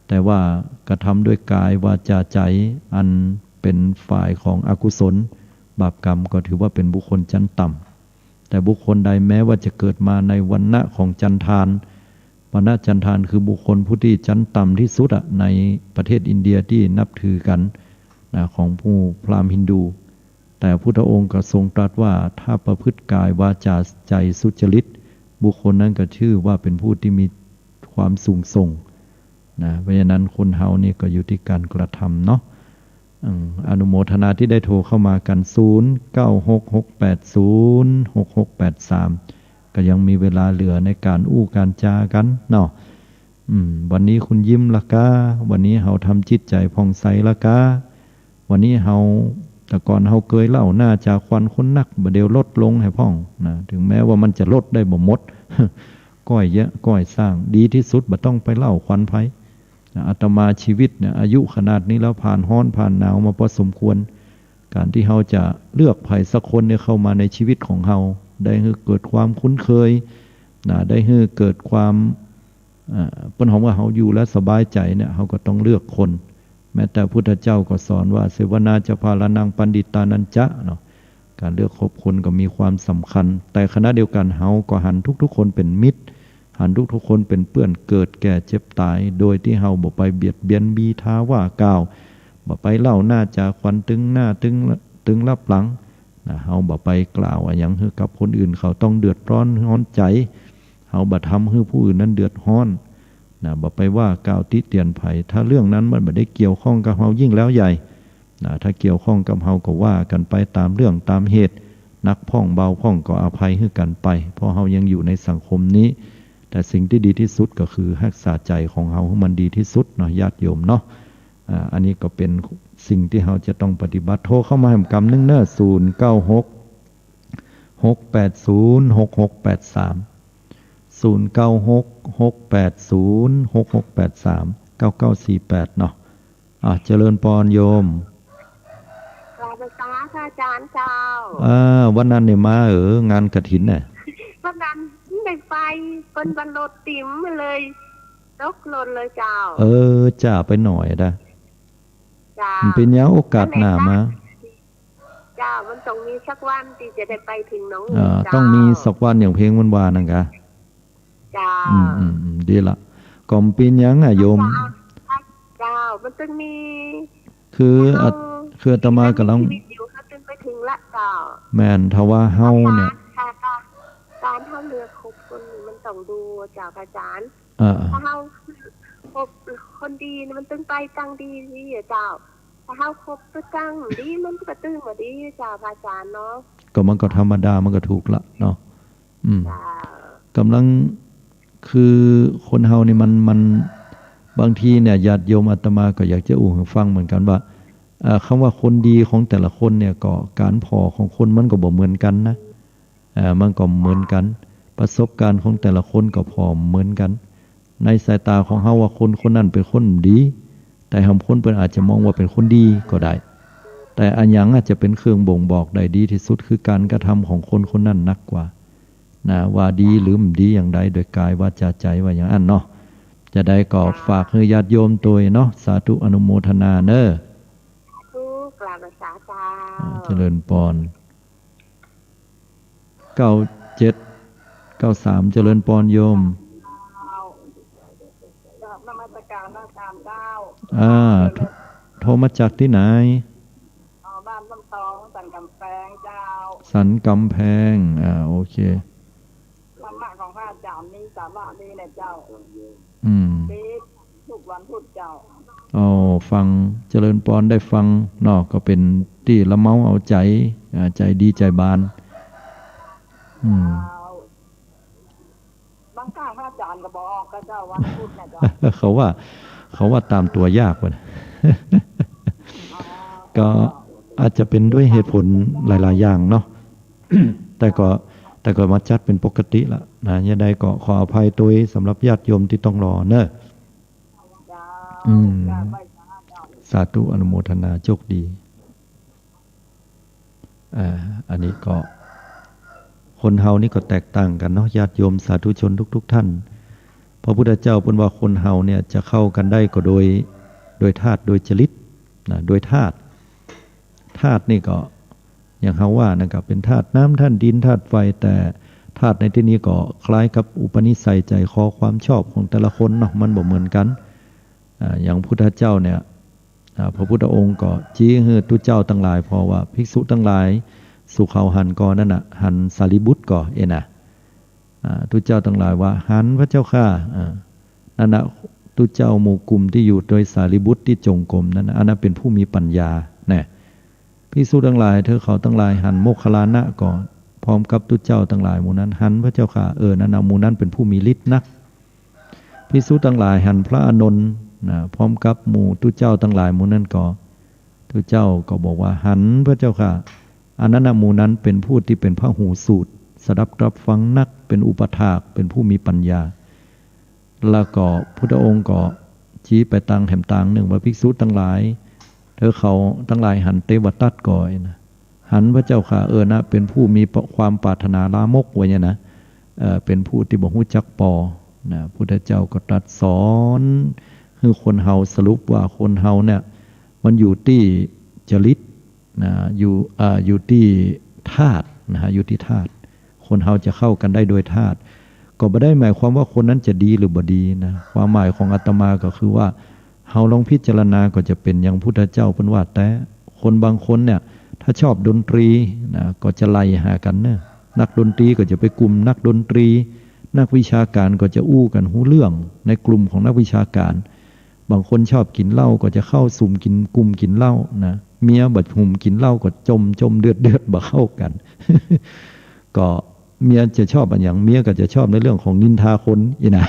แต่ว่ากระทำด้วยกายวาจาใจ๋อันเป๋นฝ่ายของอกุศล บาปกรรม ก็ถือว่าเป๋นบุคคลชั้นต่ำ แต่บุคคลใดแม้ว่าจะเกิดมาในวรรณะของจันทาน วรรณะจันทานคือบุคคลผู้ตี้ชั้นต่ำตี้สุดอะ ในประเทศอินเดียตี้นับถือกั๋นนะ ของหมู่พราหมณ์ฮินดู แต่พุทธองค์ก็ทรงตรัสว่า ถ้าประพฤติกายวาจาใจ๋สุจริต บุคคลนั้นก็ชื่อว่าเป๋นผู้ตี้มีความสูงส่งนะ เพราะฉะนั้นคนเฮานี่ก็อยู่ตี้ก๋านกระทำเนาะ อืม อนุโมทนาตี้ได้โทรเข้ามากั๋น ศูนย์ เก้า หก หก แปด ศูนย์ หก หก แปด สาม ก็ยังมีเวลาเหลือในก๋านอู้ก๋านจากั๋นเนาะ อืม วันนี้คุณยิ้มละกา วันนี้เฮาทำจิตใจ๋ผ่องใสละกา วันนี้เฮา แต่ก่อนเฮาเกยเหล้าหน้าจ๋าควันคนนัก บ่าเดี่ยวลดลงแหมพ่องนะ ถึงแม้ว่ามันจะลดได้บ่หมด ก้อยเยียะ ก้อยซ้าง ดีตี้สุด บ่ต้องไปเหล้าควันใผนะ อาตมาชีวิตเนี่ย อายุขนาดนี้แล้ว ผ่านฮ้อนผ่านหนาวมาพอสมควร ก๋านตี้เฮาจะเลือกใผสักคนเนี่ยเข้ามาในชีวิตของเฮา ได้หื้อเกิดความคุ้นเคยนะ ได้หื้อเกิดความ อ่า เปิ้นฮ้องว่าเฮาอยู่แล้วสบายใจ๋เนี่ย เฮาก็ต้องเลือกคน แม้แต่พุทธเจ้าก็สอนว่า เสวนาจะภาลานังปัณฑิตานัญจะเนาะ ก๋านเลือกคบคนก็มีความสำคัญ แต่ขณะเดียวกั๋นเฮาก็หันทุกๆ คนเป๋นมิตร หันทุกๆ คนเป๋นเปื้อนเกิดแก่เจ็บต๋าย โดยตี้เฮาบ่ไปเบียดเบียนบีทาว่ากล่าว บ่ไปเหล้าหน้าจ๋าควันตึงหน้าตึง ตึงลับหลังนะ เฮาบ่ไปกล่าวอะหยังหื้อกับคนอื่นเขาต้องเดือดร้อนฮ้อนใจ๋ เฮาบ่ทำหื้อผู้อื่นนั้นเดือดฮ้อนนะ บ่ไปว่ากล่าวติเตียนใผ ถ้าเรื่องนั้นมันบ่ได้เกี่ยวข้องกับเฮายิ่งแล้วใหญ่นะ ถ้าเกี่ยวข้องกับเฮาก็ว่ากั๋นไปต๋ามเรื่องต๋ามเหตุ หนักพ่องเบาพ่องก็อภัยหื้อกั๋นไป เพราะเฮายังอยู่ในสังคมนี้ แต่สิ่งตี้ดีตี้สุดก็คือฮักษาใจ๋ของเฮาหื้อมันดีตี้สุดเนาะ ญาติโยมเนาะ อ่า อันนี้ก็เป๋นสิ่งตี้เฮาจะต้องปฏิบัติ โทรเข้ามาแหมกำนึ่งเน้อ ศูนย์ เก้า หก หก แปด ศูนย์ หก หก แปด สาม ศูนย์ เก้า หก หก แปด ศูนย์ หก หก แปด สาม เก้า เก้า สี่ แปด เนาะ อ่ะ เจริญปอนโยม กราบนมัสการพระอาจารย์เจ้า อ่า วันนั้นเนี่ยมาเออ งานกฐินน่ะ วันนั้นได้ไป เปิ้นว่ารถติ๋มมาเลย ตกหล่นเลยเจ้า เออ จ้า ไปหน้อยนะ เจ้า มันเป๋นหยัง โอกาสหน้ามา เจ้า มันต้องมีสักวันตี้จะได้ไปเถิงหนอง อ่า เจ้า ต้องมีสักวันอย่างเพลงมันว่านั่นกะ เจ้า อืม อืม อืม ดีละ ก็บ่เป๋นหยังอะโยม เจ้า มันต้องมี คือ เฮา อะ คืออาตมากำลัง มีชีวิตอยู่ เฮาต้องไปเถิงละเจ้า แม่น ถ้าว่าเฮาเนี่ย ค่ะ ค่ะ ก๋านเฮาเลือกคบคนนี่มันต้องดูเจ้าพระอาจารย์ เออ ถ้าเฮาคบคนดีนี่มันต้องไปตังดีนี่อะเจ้า ถ้าเฮาคบไปตังดีมันก็ตึงบ่ดีเจ้าพระอาจารย์เนาะ ก็มันก็ธรรมดา มันก็ถูกละเนาะ อืม เจ้า กำลัง คือคนเฮานี่มัน มัน บางทีเนี่ย ญาติโยมอาตมาก็อยากจะอู้หื้อฟังเหมือนกั๋นว่า เอ่อ กำว่าคนดีของแต่ละคนเนี่ย ก็ก๋านผ่อของคนมันก็บ่เหมือนกั๋นนะ เอ่อ มันก็บ่เหมือนกั๋น ประสบการณ์ของแต่ละคนก็ผ่อบ่เหมือนกั๋น ในสายต๋าของเฮาว่าคนคนนั้นเป๋นคนดี แต่หางคนเปิ้นอาจจะมองว่าเป๋นคนดีก็ได้ แต่อะหยังอาจจะเป๋นเครื่องบ่งบอกได้ดีตี้สุด คือก๋านกระทำของคนคนนั้นนักกว่า นะ ว่าดีหรือบ่ดีอย่างใด โดยกายวาจาใจ๋ว่าอย่างอั้นเนาะ จะใดก็ฝากหื้อญาติโยมตวยเนาะ สาธุอนุโมทนาเน้อ สาธุ กราบนมัสการเจ้า อ่า เจริญปอน เก้าเจ็ดเก้าสาม เจริญปอนโยม กราบนมัสการพระอาจารย์เจ้า อ่า โทร โทรมาจากตี้ไหน อ๋อ บ้านน้ำตอง สันกำแพงเจ้า สันกำแพง อ่า โอเค ธรรมะของพระอาจารย์มีสาระดีนะเจ้า อืม ดีทุกวันพุธเจ้า อ๋อ ฟัง เจริญปอน ได้ฟังเนาะ ก็เป๋นตี้ละเมาเอาใจ๋ อ่า ใจ๋ดีใจ๋บาน อืม เจ้า บางครั้งพระอาจารย์ ก็บ่ออกก็เจ้า วันพุธนะเจ้า เขาว่า เขาว่าตามตัวยากว่ะ อ๋อ ก็อาจจะเป๋นด้วยเหตุผลหลายๆ อย่างเนาะ แต่ก็ แต่ก็มาจัดเป๋นปกติละนะ ยังไงก็ขออภัยตวยสำหรับญาติโยมตี้ต้องรอเนอะ เจ้า อืม เจ้า สาธุ อนุโมทนา โชคดี อ่า อันนี้ก็ คนเฮานี่ก็แตกต่างกั๋นเนาะ ญาติโยมสาธุชนทุกๆ ท่าน พระพุทธเจ้าเปิ้นว่าคนเฮาเนี่ยจะเข้ากั๋นได้ก็โดย โดยธาตุ โดยจริตนะ โดยธาตุ ธาตุนี่ก็อย่างเฮาว่านั่นก็เป๋นธาตุน้ำ ธาตุดิน ธาตุไฟ แต่ธาตุในตี้นี้ก็คล้ายกับอุปนิสัยใจ๋คอความชอบของแต่ละคนเนาะ มันบ่เหมือนกั๋น อ่า อย่างพุทธเจ้าเนี่ย อ่า พระพุทธองค์ก็จี๊หื้อตุ๊เจ้าตังหลาย เพราะว่าภิกษุตังหลาย สุเหล่าหันก่อนั่นน่ะ หันสารีบุตรก่อเอะนะ อ่า ตุ๊เจ้าตังหลายว่า หันพระเจ้าข้า อ่า นั่นน่ะ ตุ๊เจ้าหมู่กลุ่มตี้อยู่โดยสารีบุตรตี้จงกรมนั่นน่ะ อันนั้นเป๋นผู้มีปัญญานะ ภิกษุตังหลาย เธอเขาตังหลายหันโมคคัลลานะก่อ พร้อมกับตุ๊เจ้าตังหลายหมู่นั้น หันพระเจ้าข้า เออ นั่นน่ะ หมู่นั้นเป๋นผู้มีฤทธิ์นัก ภิกษุตังหลายหันพระอานนท์นะ พร้อมกับหมู่ตุ๊เจ้าตังหลายหมู่นั้นก่อ ตุ๊เจ้าก็บอกว่า หันพระเจ้าข้า อันนั้นน่ะ หมู่นั้นเป๋นผู้ตี้เป๋นพหูสูตร สดับรับฟังนัก เป๋นอุปถาก เป๋นผู้มีปัญญา แล้วก็พุทธองค์ก็จี๊ไปตางแหมตางนึ่งว่า ภิกษุตังหลาย เธอเขาตังหลายหันเตวทัตก่อนะ หันพระเจ้าข้า เออนะ เป๋นผู้มีความปรารถนาลามก ว่าอย่างนั้นนะ เอ่อ เป๋นผู้ตี้บ่ฮู้จักปอนะ พุทธเจ้าก็ตรัสสอนหื้อคนเฮาสรุปว่าคนเฮาเนี่ย มันอยู่ตี้จริตนะ อยู่ อ่า อยู่ตี้ธาตุนะฮะ อยู่ตี้ธาตุ คนเฮาจะเข้ากั๋นได้โดยธาตุ ก็บ่ได้หมายความว่าคนนั้นจะดีหรือบ่ดีนะ ความหมายของอาตมาก็คือว่า เฮาลองพิจารณาก็จะเป๋นอย่างพุทธเจ้าเปิ้นว่าแต๊ คนบางคนเนี่ย ถ้าชอบดนตรีนะ ก็จะไล่หากั๋นเนอะ นักดนตรีก็จะไปกลุ่มนักดนตรี นักวิชาก๋านก็จะอู้กั๋นฮู้เรื่องในกลุ่มของนักวิชาก๋าน บางคนชอบกิ๋นเหล้าก็จะเข้าสุมกิ๋น กลุ่มกิ๋นเหล้านะ เมียบ่หุมกิ๋นเหล้าก็จ่มจ่มเดือดเดือด บ่เข้ากั๋น ก็เมียจะชอบอะหยัง เมียก็จะชอบในเรื่องของนินทาคนอี้นะ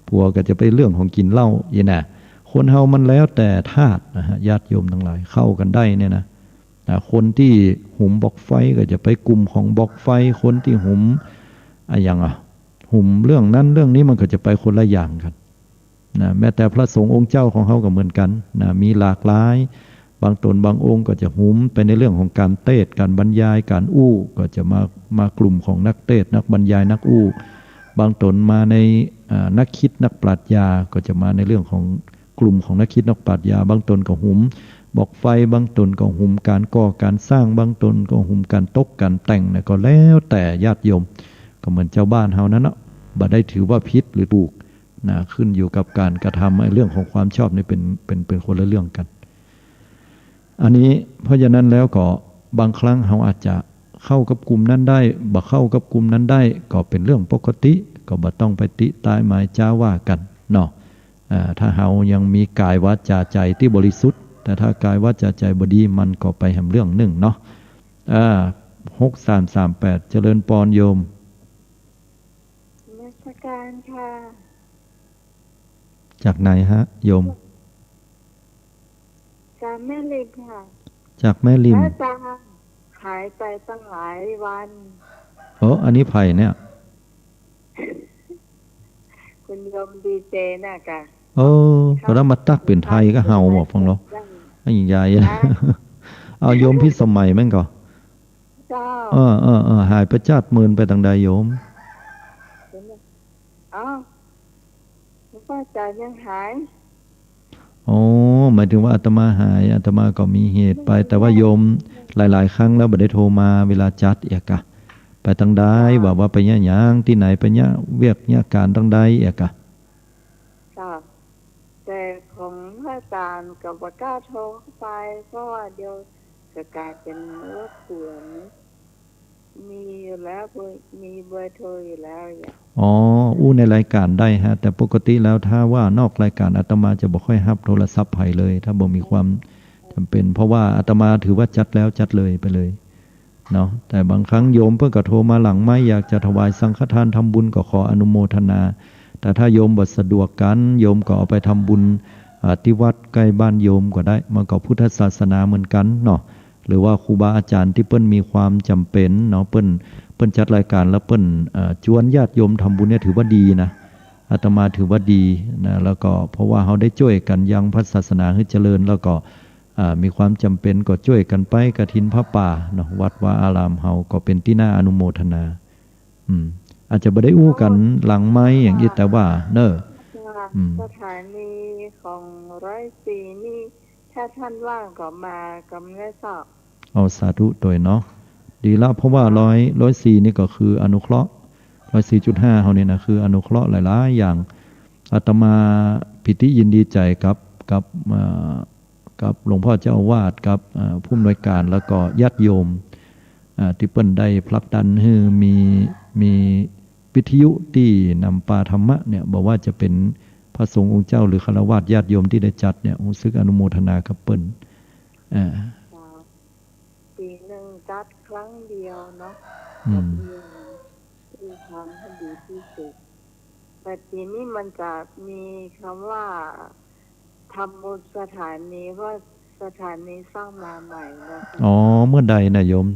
ผัวก็จะไปเรื่องของกิ๋นเหล้าอี้นะ คนเฮามันแล้วแต่ธาตุนะฮะ ญาติโยมตังหลาย เข้ากั๋นได้เนี่ยนะ อ่า คนตี้หุมบอกไฟก็จะไปกลุ่มของบอกไฟ คนตี้หุม อะหยังอะ หุมเรื่องนั้นเรื่องนี้ มันก็จะไปคนละอย่างกั๋นนะ แม้แต่พระสงฆ์องค์เจ้าของเฮาก็เหมือนกั๋นนะ มีหลากหลาย บางต๋นบางองค์ก็จะหุมไปในเรื่องของก๋านเตสน์ ก๋านบรรยาย ก๋านอู้ ก็จะมา มากลุ่มของนักเตสน์ นักบรรยาย นักอู้ บางต๋นมาใน อ่า นักคิดนักปรัชญา ก็จะมาในเรื่องของกลุ่มของนักคิดนักปรัชญา บางต๋นก็หุมบอกไฟ บางต๋นก็หุมก๋านก่อก๋านสร้าง บางต๋นก็หุมก๋านตกก๋านแต่งนะ ก็แล้วแต่ญาติโยม ก็เหมือนจาวบ้านเฮานั้นเนาะ บ่ได้ถือว่าผิดหรือถูกนะ ขึ้นอยู่กับก๋านกระทำ ไอ้เรื่องของความชอบนี่เป๋น เป๋น เป๋นคนละเรื่องกั๋น อันนี้ เพราะฉะนั้นแล้วก็บางครั้งเฮาอาจจะเข้ากับกลุ่มนั้นได้ บ่เข้ากับกลุ่มนั้นได้ ก็เป๋นเรื่องปกติ ก็บ่ต้องไปติต๊ายหมายจ๊าว่ากั๋นเนาะ อ่า ถ้าเฮายังมีก๋ายวาจาใจ๋ตี้บริสุทธิ์ แต่ถ้ากายวาจาใจ๋บ่ดี มันก็ไปแหมเรื่องนึ่งเนาะ อ่า หกสามสามแปด เจริญปอนโยม นมัสการค่ะ จากไหนฮะโยม จากแม่ริมค่ะ จากแม่ริม พระอาจารย์หายไปตั้งหลายวัน โอ้ อันนี้ใผเนี่ย คุณโยมดีเจน่ะค่ะ โอ้ ก็แล้วมาตั๊กเป๋นไทยก็เห่าบ่ฟังเนาะ อันใหญ่ นะ เอาโยมพิสมัยแม่นก่อ เจ้า เออ เออ เออ หายไปจ๊าดเมินไปตางใดโยม เอ้า หลวงป้าจ๋ายังหาย อ๋อ หมายถึงว่าอาตมาหาย อาตมาก็มีเหตุไป แต่ว่าโยมหลายๆ ครั้งแล้วบ่ได้โทรมาเวลาจัดเอียกะ ไปตางใด ว่า ว่าไปเยียะหยังตี้ไหน ไปเยียะเวียกเยียะก๋านตางใดเอียกะ ค่ะ แต่ของพระอาจารย์ก็บ่กล้าโทรเข้าไป เพราะว่าเดี๋ยวจะกลายเป็นรบกวน มีอยู่แล้ว เบอร์ มีเบอร์โทรอยู่แล้วอย่าง อ๋อ อู้ในรายการได้ฮะ แต่ปกติแล้วถ้าว่านอกรายการอาตมาจะบ่ค่อยฮับโทรศัพท์ใผเลย ถ้าบ่มีความจ๋ำเป๋น เพราะว่าอาตมาถือว่าจัดแล้วจัดเลยไปเลยเนาะ แต่บางครั้งโยมเปิ้นก็โทรมาหลังไมค์ อยากจะถวายสังฆทานทำบุญ ก็ขออนุโมทนา แต่ แต่ถ้าโยมบ่สะดวกกั๋น โยมก็เอาไปทำบุญ อ่า ตี้วัดใก้บ้านโยมก็ได้ มันก็พุทธศาสนาเหมือนกั๋นเนาะ หรือว่าครูบาอาจ๋ารย์ตี้เปิ้นมีความจ๋ำเป๋นเนาะ เปิ้น เปิ้นจัดรายก๋านแล้วเปิ้น เอ่อ จวนญาติโยมทำบุญเนี่ยถือว่าดีนะ อาตมาถือว่าดีนะ แล้วก็เพราะว่าเฮาได้จ้วยกั๋นยังพระศาสนาหื้อเจริญ แล้วก็ อ่า มีความจ๋ำเป๋นก็จ้วยกั๋นไปกฐินผ้าป่าเนาะ วัดวาอารามเฮาก็เป๋นตี้น่าอนุโมทนา อืม อาจจะบ่ได้อู้กั๋นหลังไมค์อย่างอี้ แต่ว่าเนาะ อืม สถานีของร้อยสี่นี่ ถ้าท่านว่างก็มา กำเนิดเจ้า เอาสาธุตวยเนาะ ดีละ เพราะว่าร้อย ร้อยสี่นี่ก็คืออนุเคราะห์ ร้อยสี่จุดห้าเฮานี่นะ คืออนุเคราะห์หลายๆ อย่าง อาตมาปีติยินดีใจ๋กับ กับ เอ่อ กับหลวงพ่อเจ้าอาวาส กับ เอ่อ ผู้อำนวยก๋าน แล้วก็ญาติโยม เอ่อ ตี้เปิ้นได้ผลักดันหื้อมี มีวิทยุตี้นำปาธรรมะเนี่ย บ่ว่าจะเป๋นพระสงฆ์องค์เจ้าหรือฆราวาสญาติโยมตี้ได้จัดเนี่ย ฮู้สึกอนุโมทนากับเปิ้น เอ่อ ปี๋นึ่งจัดครั้งเดียวเนาะ อืม จัดเดียว ตี้ทำหื้อดีตี้สุด แต่ปี๋นี้มันจะมีกำว่า ทำบุญสถานีว่าสถานีสร้างมาใหม่นะคะ อ๋อ เมื่อใดนะโยม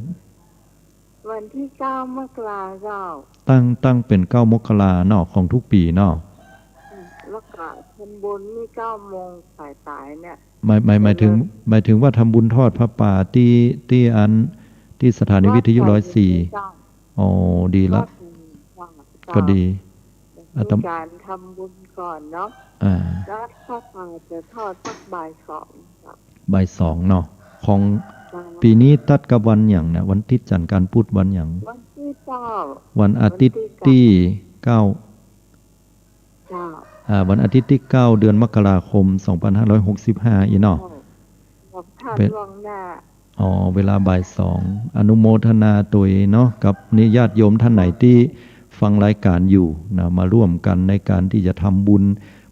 วันตี้เก้ามกราเจ้า ตั้ง ตั้งเป๋นเก้ามกราเนาะ ของทุกปี๋เนาะ อืม แล้วก็ทำบุญนี่เก้าโมงป๋ายๆ เนี่ย หมาย หมาย หมายถึง เออ หมายถึงว่าทำบุญทอดผ้าป่าตี้ ตี้อัน ตี้สถานีวิทยุร้อยสี่ เจ้า อ๋อ ดีละ ทอดผ้าป่าเจ้า ก็ดี มีก๋านทำบุญก่อนเนาะ อ่า แล้วผ้าป่าจะทอดสักบ่ายสองเจ้า บ่ายสองเนาะ ของ เจ้า ปี๋นี้ตัดกับวันหยังนะ วันติ๊ดจันทร์ ก๋านปุธ วันหยัง วันตี้เก้า วันอาทิตย์ วันตี้เก้า ตี้เก้า เจ้า อ่า วันอาทิตย์ตี้เก้า เดือนมกราคม สองพันห้าร้อยหกสิบห้า อี้เนาะ เจ้า บอกท่าน เว- ล่วงหน้า อ๋อ เวลาบ่ายสอง อนุโมทนาตวยเนาะ กับนี่ญาติโยมท่านไหนตี้ฟังรายก๋านอยู่นะ มาร่วมกั๋นในก๋านตี้จะทำบุญ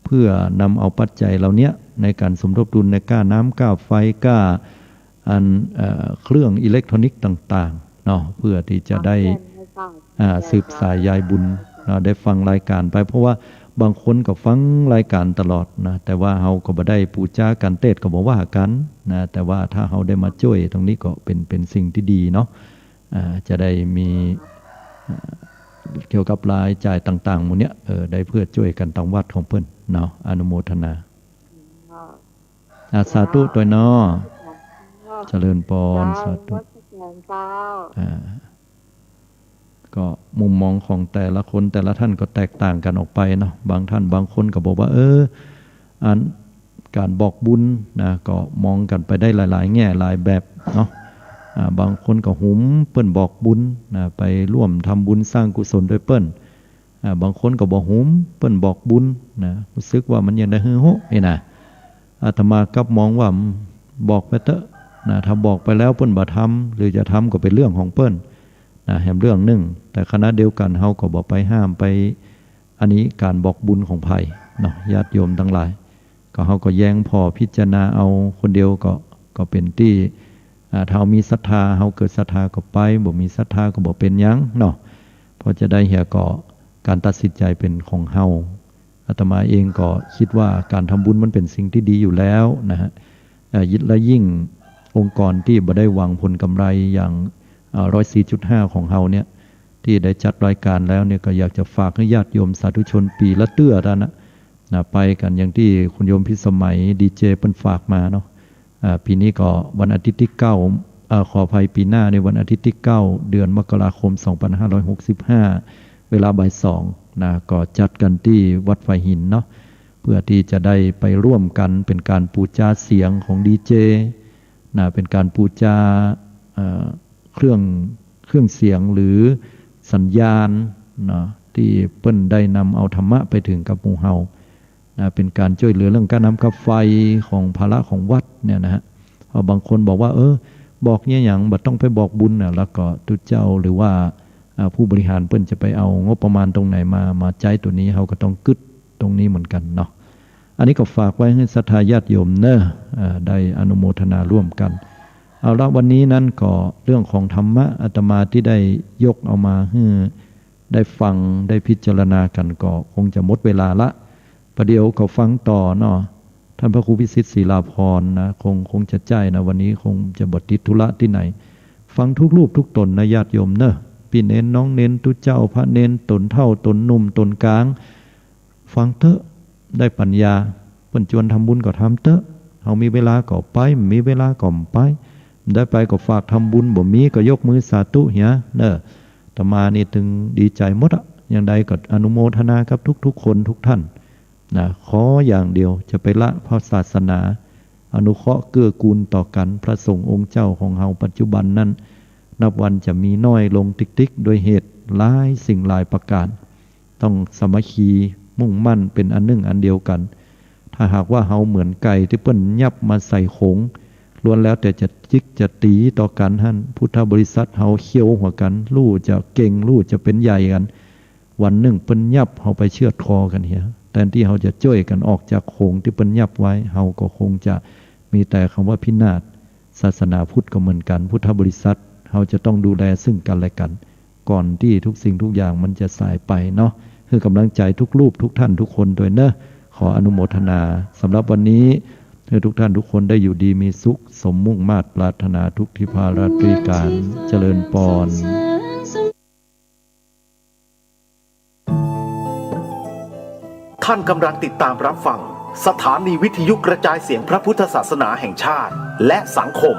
เพื่อนำเอาปัจจัยเหล่าเนี้ยในก๋านสมทบทุนในก้าน้ำ ก้าไฟ ก้า อัน เอ่อ เครื่องอิเล็กทรอนิกส์ต่างๆ เนาะ เพื่อตี้จะได้ อ่า สืบสายใยบุญเนาะ ได้ฟังรายก๋านไป เพราะว่าบางคนก็ฟังรายก๋านตลอดนะ แต่ว่าเฮาก็บ่ได้ปู๋จาก๋านเตสน์ก็บ่ว่ากั๋นนะ แต่ว่าถ้าเฮาได้มาจ้วยตรงนี้ก็เป๋น เป๋นสิ่งตี้ดีเนาะ อ่า จะได้มี อ่า เกี่ยวกับรายจ่ายต่างๆ หมู่เนี้ย เออ ได้เพื่อจ้วยกั๋นตางวัดของเปิ้นเนาะ อนุโมทนา อ่า สาธุตวยเนาะ เจริญปอน สาธุ นมัสก๋านเจ้า อ่า ก็มุมมองของแต่ละคนแต่ละท่านก็แตกต่างกั๋นออกไปเนาะ บางท่านบางคนก็บอกว่า เออ อันก๋านบอกบุญนะ ก็มองกั๋นไปได้หลายๆ แง่หลายแบบเนาะ อ่า บางคนก็หุมเปิ้นบอกบุญนะ ไปร่วมทำบุญสร้างกุศลตวยเปิ้น อ่า บางคนก็บ่หุมเปิ้นบอกบุญนะ ฮู้สึกว่ามันยังได้หื้อฮู้นี่นะ อาตมากับมองว่า อืม บอกไปเต๊อะนะ ถ้าบอกไปแล้วเปิ้นบ่ทำ หรือจะทำก็เป๋นเรื่องของเปิ้นนะ แหมเรื่องนึ่ง แต่ขณะเดียวกั๋นเฮาก็บ่ไปห้ามไป อันนี้ก๋านบอกบุญของใผเนาะ ญาติโยมตังหลาย ก็เฮาก็แยงผ่อพิจารณาเอาคนเดียวก็ ก็เป๋นตี้ อ่า ถ้าเฮามีศรัทธา เฮาเกิดศรัทธาก็ไป บ่มีศรัทธาก็บ่เป๋นหยังเนาะ เพราะจะใดเหียก็ก๋านตัดสินใจ๋เป๋นของเฮา อาตมาเองก็กึ๊ดว่าก๋านทำบุญมันเป๋นสิ่งตี้ดีอยู่แล้วนะฮะ เอ่อ และยิ่งองค์กรตี้บ่ได้หวังผลกำไรอย่าง เอ่อ ร้อยสี่จุดห้าของเฮาเนี่ย ตี้ได้จัดรายก๋านแล้วเนี่ย ก็อยากจะฝากหื้อญาติโยมสาธุชนปี๋ละเตื้อเต้านั้นนะ นะ ไปกั๋นอย่างตี้คุณโยมพิสมัย ดีเจ เปิ้นฝากมาเนาะ อ่า ปี๋นี้ก็วันอาทิตย์ตี้เก้า อ่า ขออภัย ปี๋หน้าในวันอาทิตย์ตี้เก้า เดือนมกราคม สองพันห้าร้อยหกสิบห้า เวลาบ่ายสองนะ ก็จัดกั๋นตี้วัดฝายหินเนาะ เพื่อตี้จะได้ไปร่วมกั๋นเป๋นก๋านปู๋จาเสียงของดีเจ นะ เป๋นก๋านปู๋จา เอ่อ เครื่อง เครื่องเสียงหรือสัญญาณนะ ตี้เปิ้นได้นำเอาธรรมะไปเถิงกับหมู่เฮานะ เป๋นก๋านจ้วยเหลือเรื่องก้าน้ำก้าไฟของภาระของวัดเนี่ยนะฮะ เพราะบางคนบอกว่า เออ บอกเยียะหยัง บ่ต้องไปบอกบุญนะ แล้วก็ตุ๊เจ้าหรือว่า อ่า ผู้บริหารเปิ้นจะไปเอางบประมาณตรงไหนมา มาใจ๊ตั๋วนี้ เฮาก็ต้องกึ๊ดตรงนี้เหมือนกั๋นเนาะ อันนี้ก็ฝากไว้หื้อศรัทธาญาติโยมเนาะ อ่า ได้อนุโมทนาร่วมกั๋น เอาละ วันนี้นั้นก็เรื่องของธรรมะ อาตมาตี้ได้ยกเอามาหื้อ ได้ฟังได้พิจารณากั๋นก็คงจะหมดเวลาละ ประเดี๋ยวก็ฟังต่อเนาะ ท่านพระครูพิสิทธิ์ศิลาภรณ์นะ คง คงจะใจ้นะ วันนี้คงจะบ่ติดธุระตี้ไหน ฟังทุกรูปทุกต๋นนะญาติโยมเนาะ ปี้เณรน้องเณร ตุ๊เจ้าพระเณร ต๋นเฒ่าต๋นหนุ่มต๋นก๋าง ฟังเต๊อะ ได้ปัญญา เปิ้นจวนทำบุญก็ทำเต๊อะ เฮามีเวลาก็ไป บ่มีเวลาก็บ่ไป ได้ไปก็ฝากทำบุญ บ่มีก็ยกมือสาธุเหียเนาะ อาตมานี่ตึงดีใจ๋หมดอะ อย่างใดก็อนุโมทนากับทุกๆ คนทุกท่าน นะ ขออย่างเดียวจะไปละพระศาสนา อนุเคราะห์เกื้อกูลต่อกั๋น พระสงฆ์องค์เจ้าของเฮาปัจจุบันนั้น นับวันจะมีน้อยลงติ๊กๆ ด้วยเหตุหลายสิ่งหลายประก๋าน ต้องสามัคคีมุ่งมั่นเป๋นอันนึ่งอันเดียวกั๋น ถ้าหากว่าเฮาเหมือนไก่ตี้เปิ้นยับมาใส่โขง ล้วนแล้วแต่จะจิกจะตี๋ต่อกั๋นหั้น พุทธบริษัทเฮาเคี้ยวหัวกั๋น ลู่จะเก่ง ลู่จะเป๋นใหญ่กั๋น วันนึ่งเปิ้นยับเฮาไปเจือดคอกั๋นเหีย แตนตี้เฮาจะจ้วยกั๋นออกจากโขงตี้เปิ้นยับไว้ เฮาก็คงจะมีแต่กำว่าพินาศ ศาสนาพุทธก็เหมือนกั๋น พุทธบริษัท เฮาจะต้องดูแลซึ่งกั๋นและกั๋น ก่อนตี้ทุกสิ่งทุกอย่างมันจะสายไปเนาะ หื้อก๋ำลังใจ๋ทุกรูปทุกท่านทุกคนตวยเนาะ ขออนุโมทนา สำหรับวันนี้ หื้อทุกท่านทุกคนได้อยู่ดีมีสุข สมมุ่งมาดปรารถนาทุกทิพาราตรีก๋าน เจริญปอน ท่านกำลังติดตามรับฟังสถานีวิทยุกระจายเสียงพระพุทธศาสนาแห่งชาติ และสังคม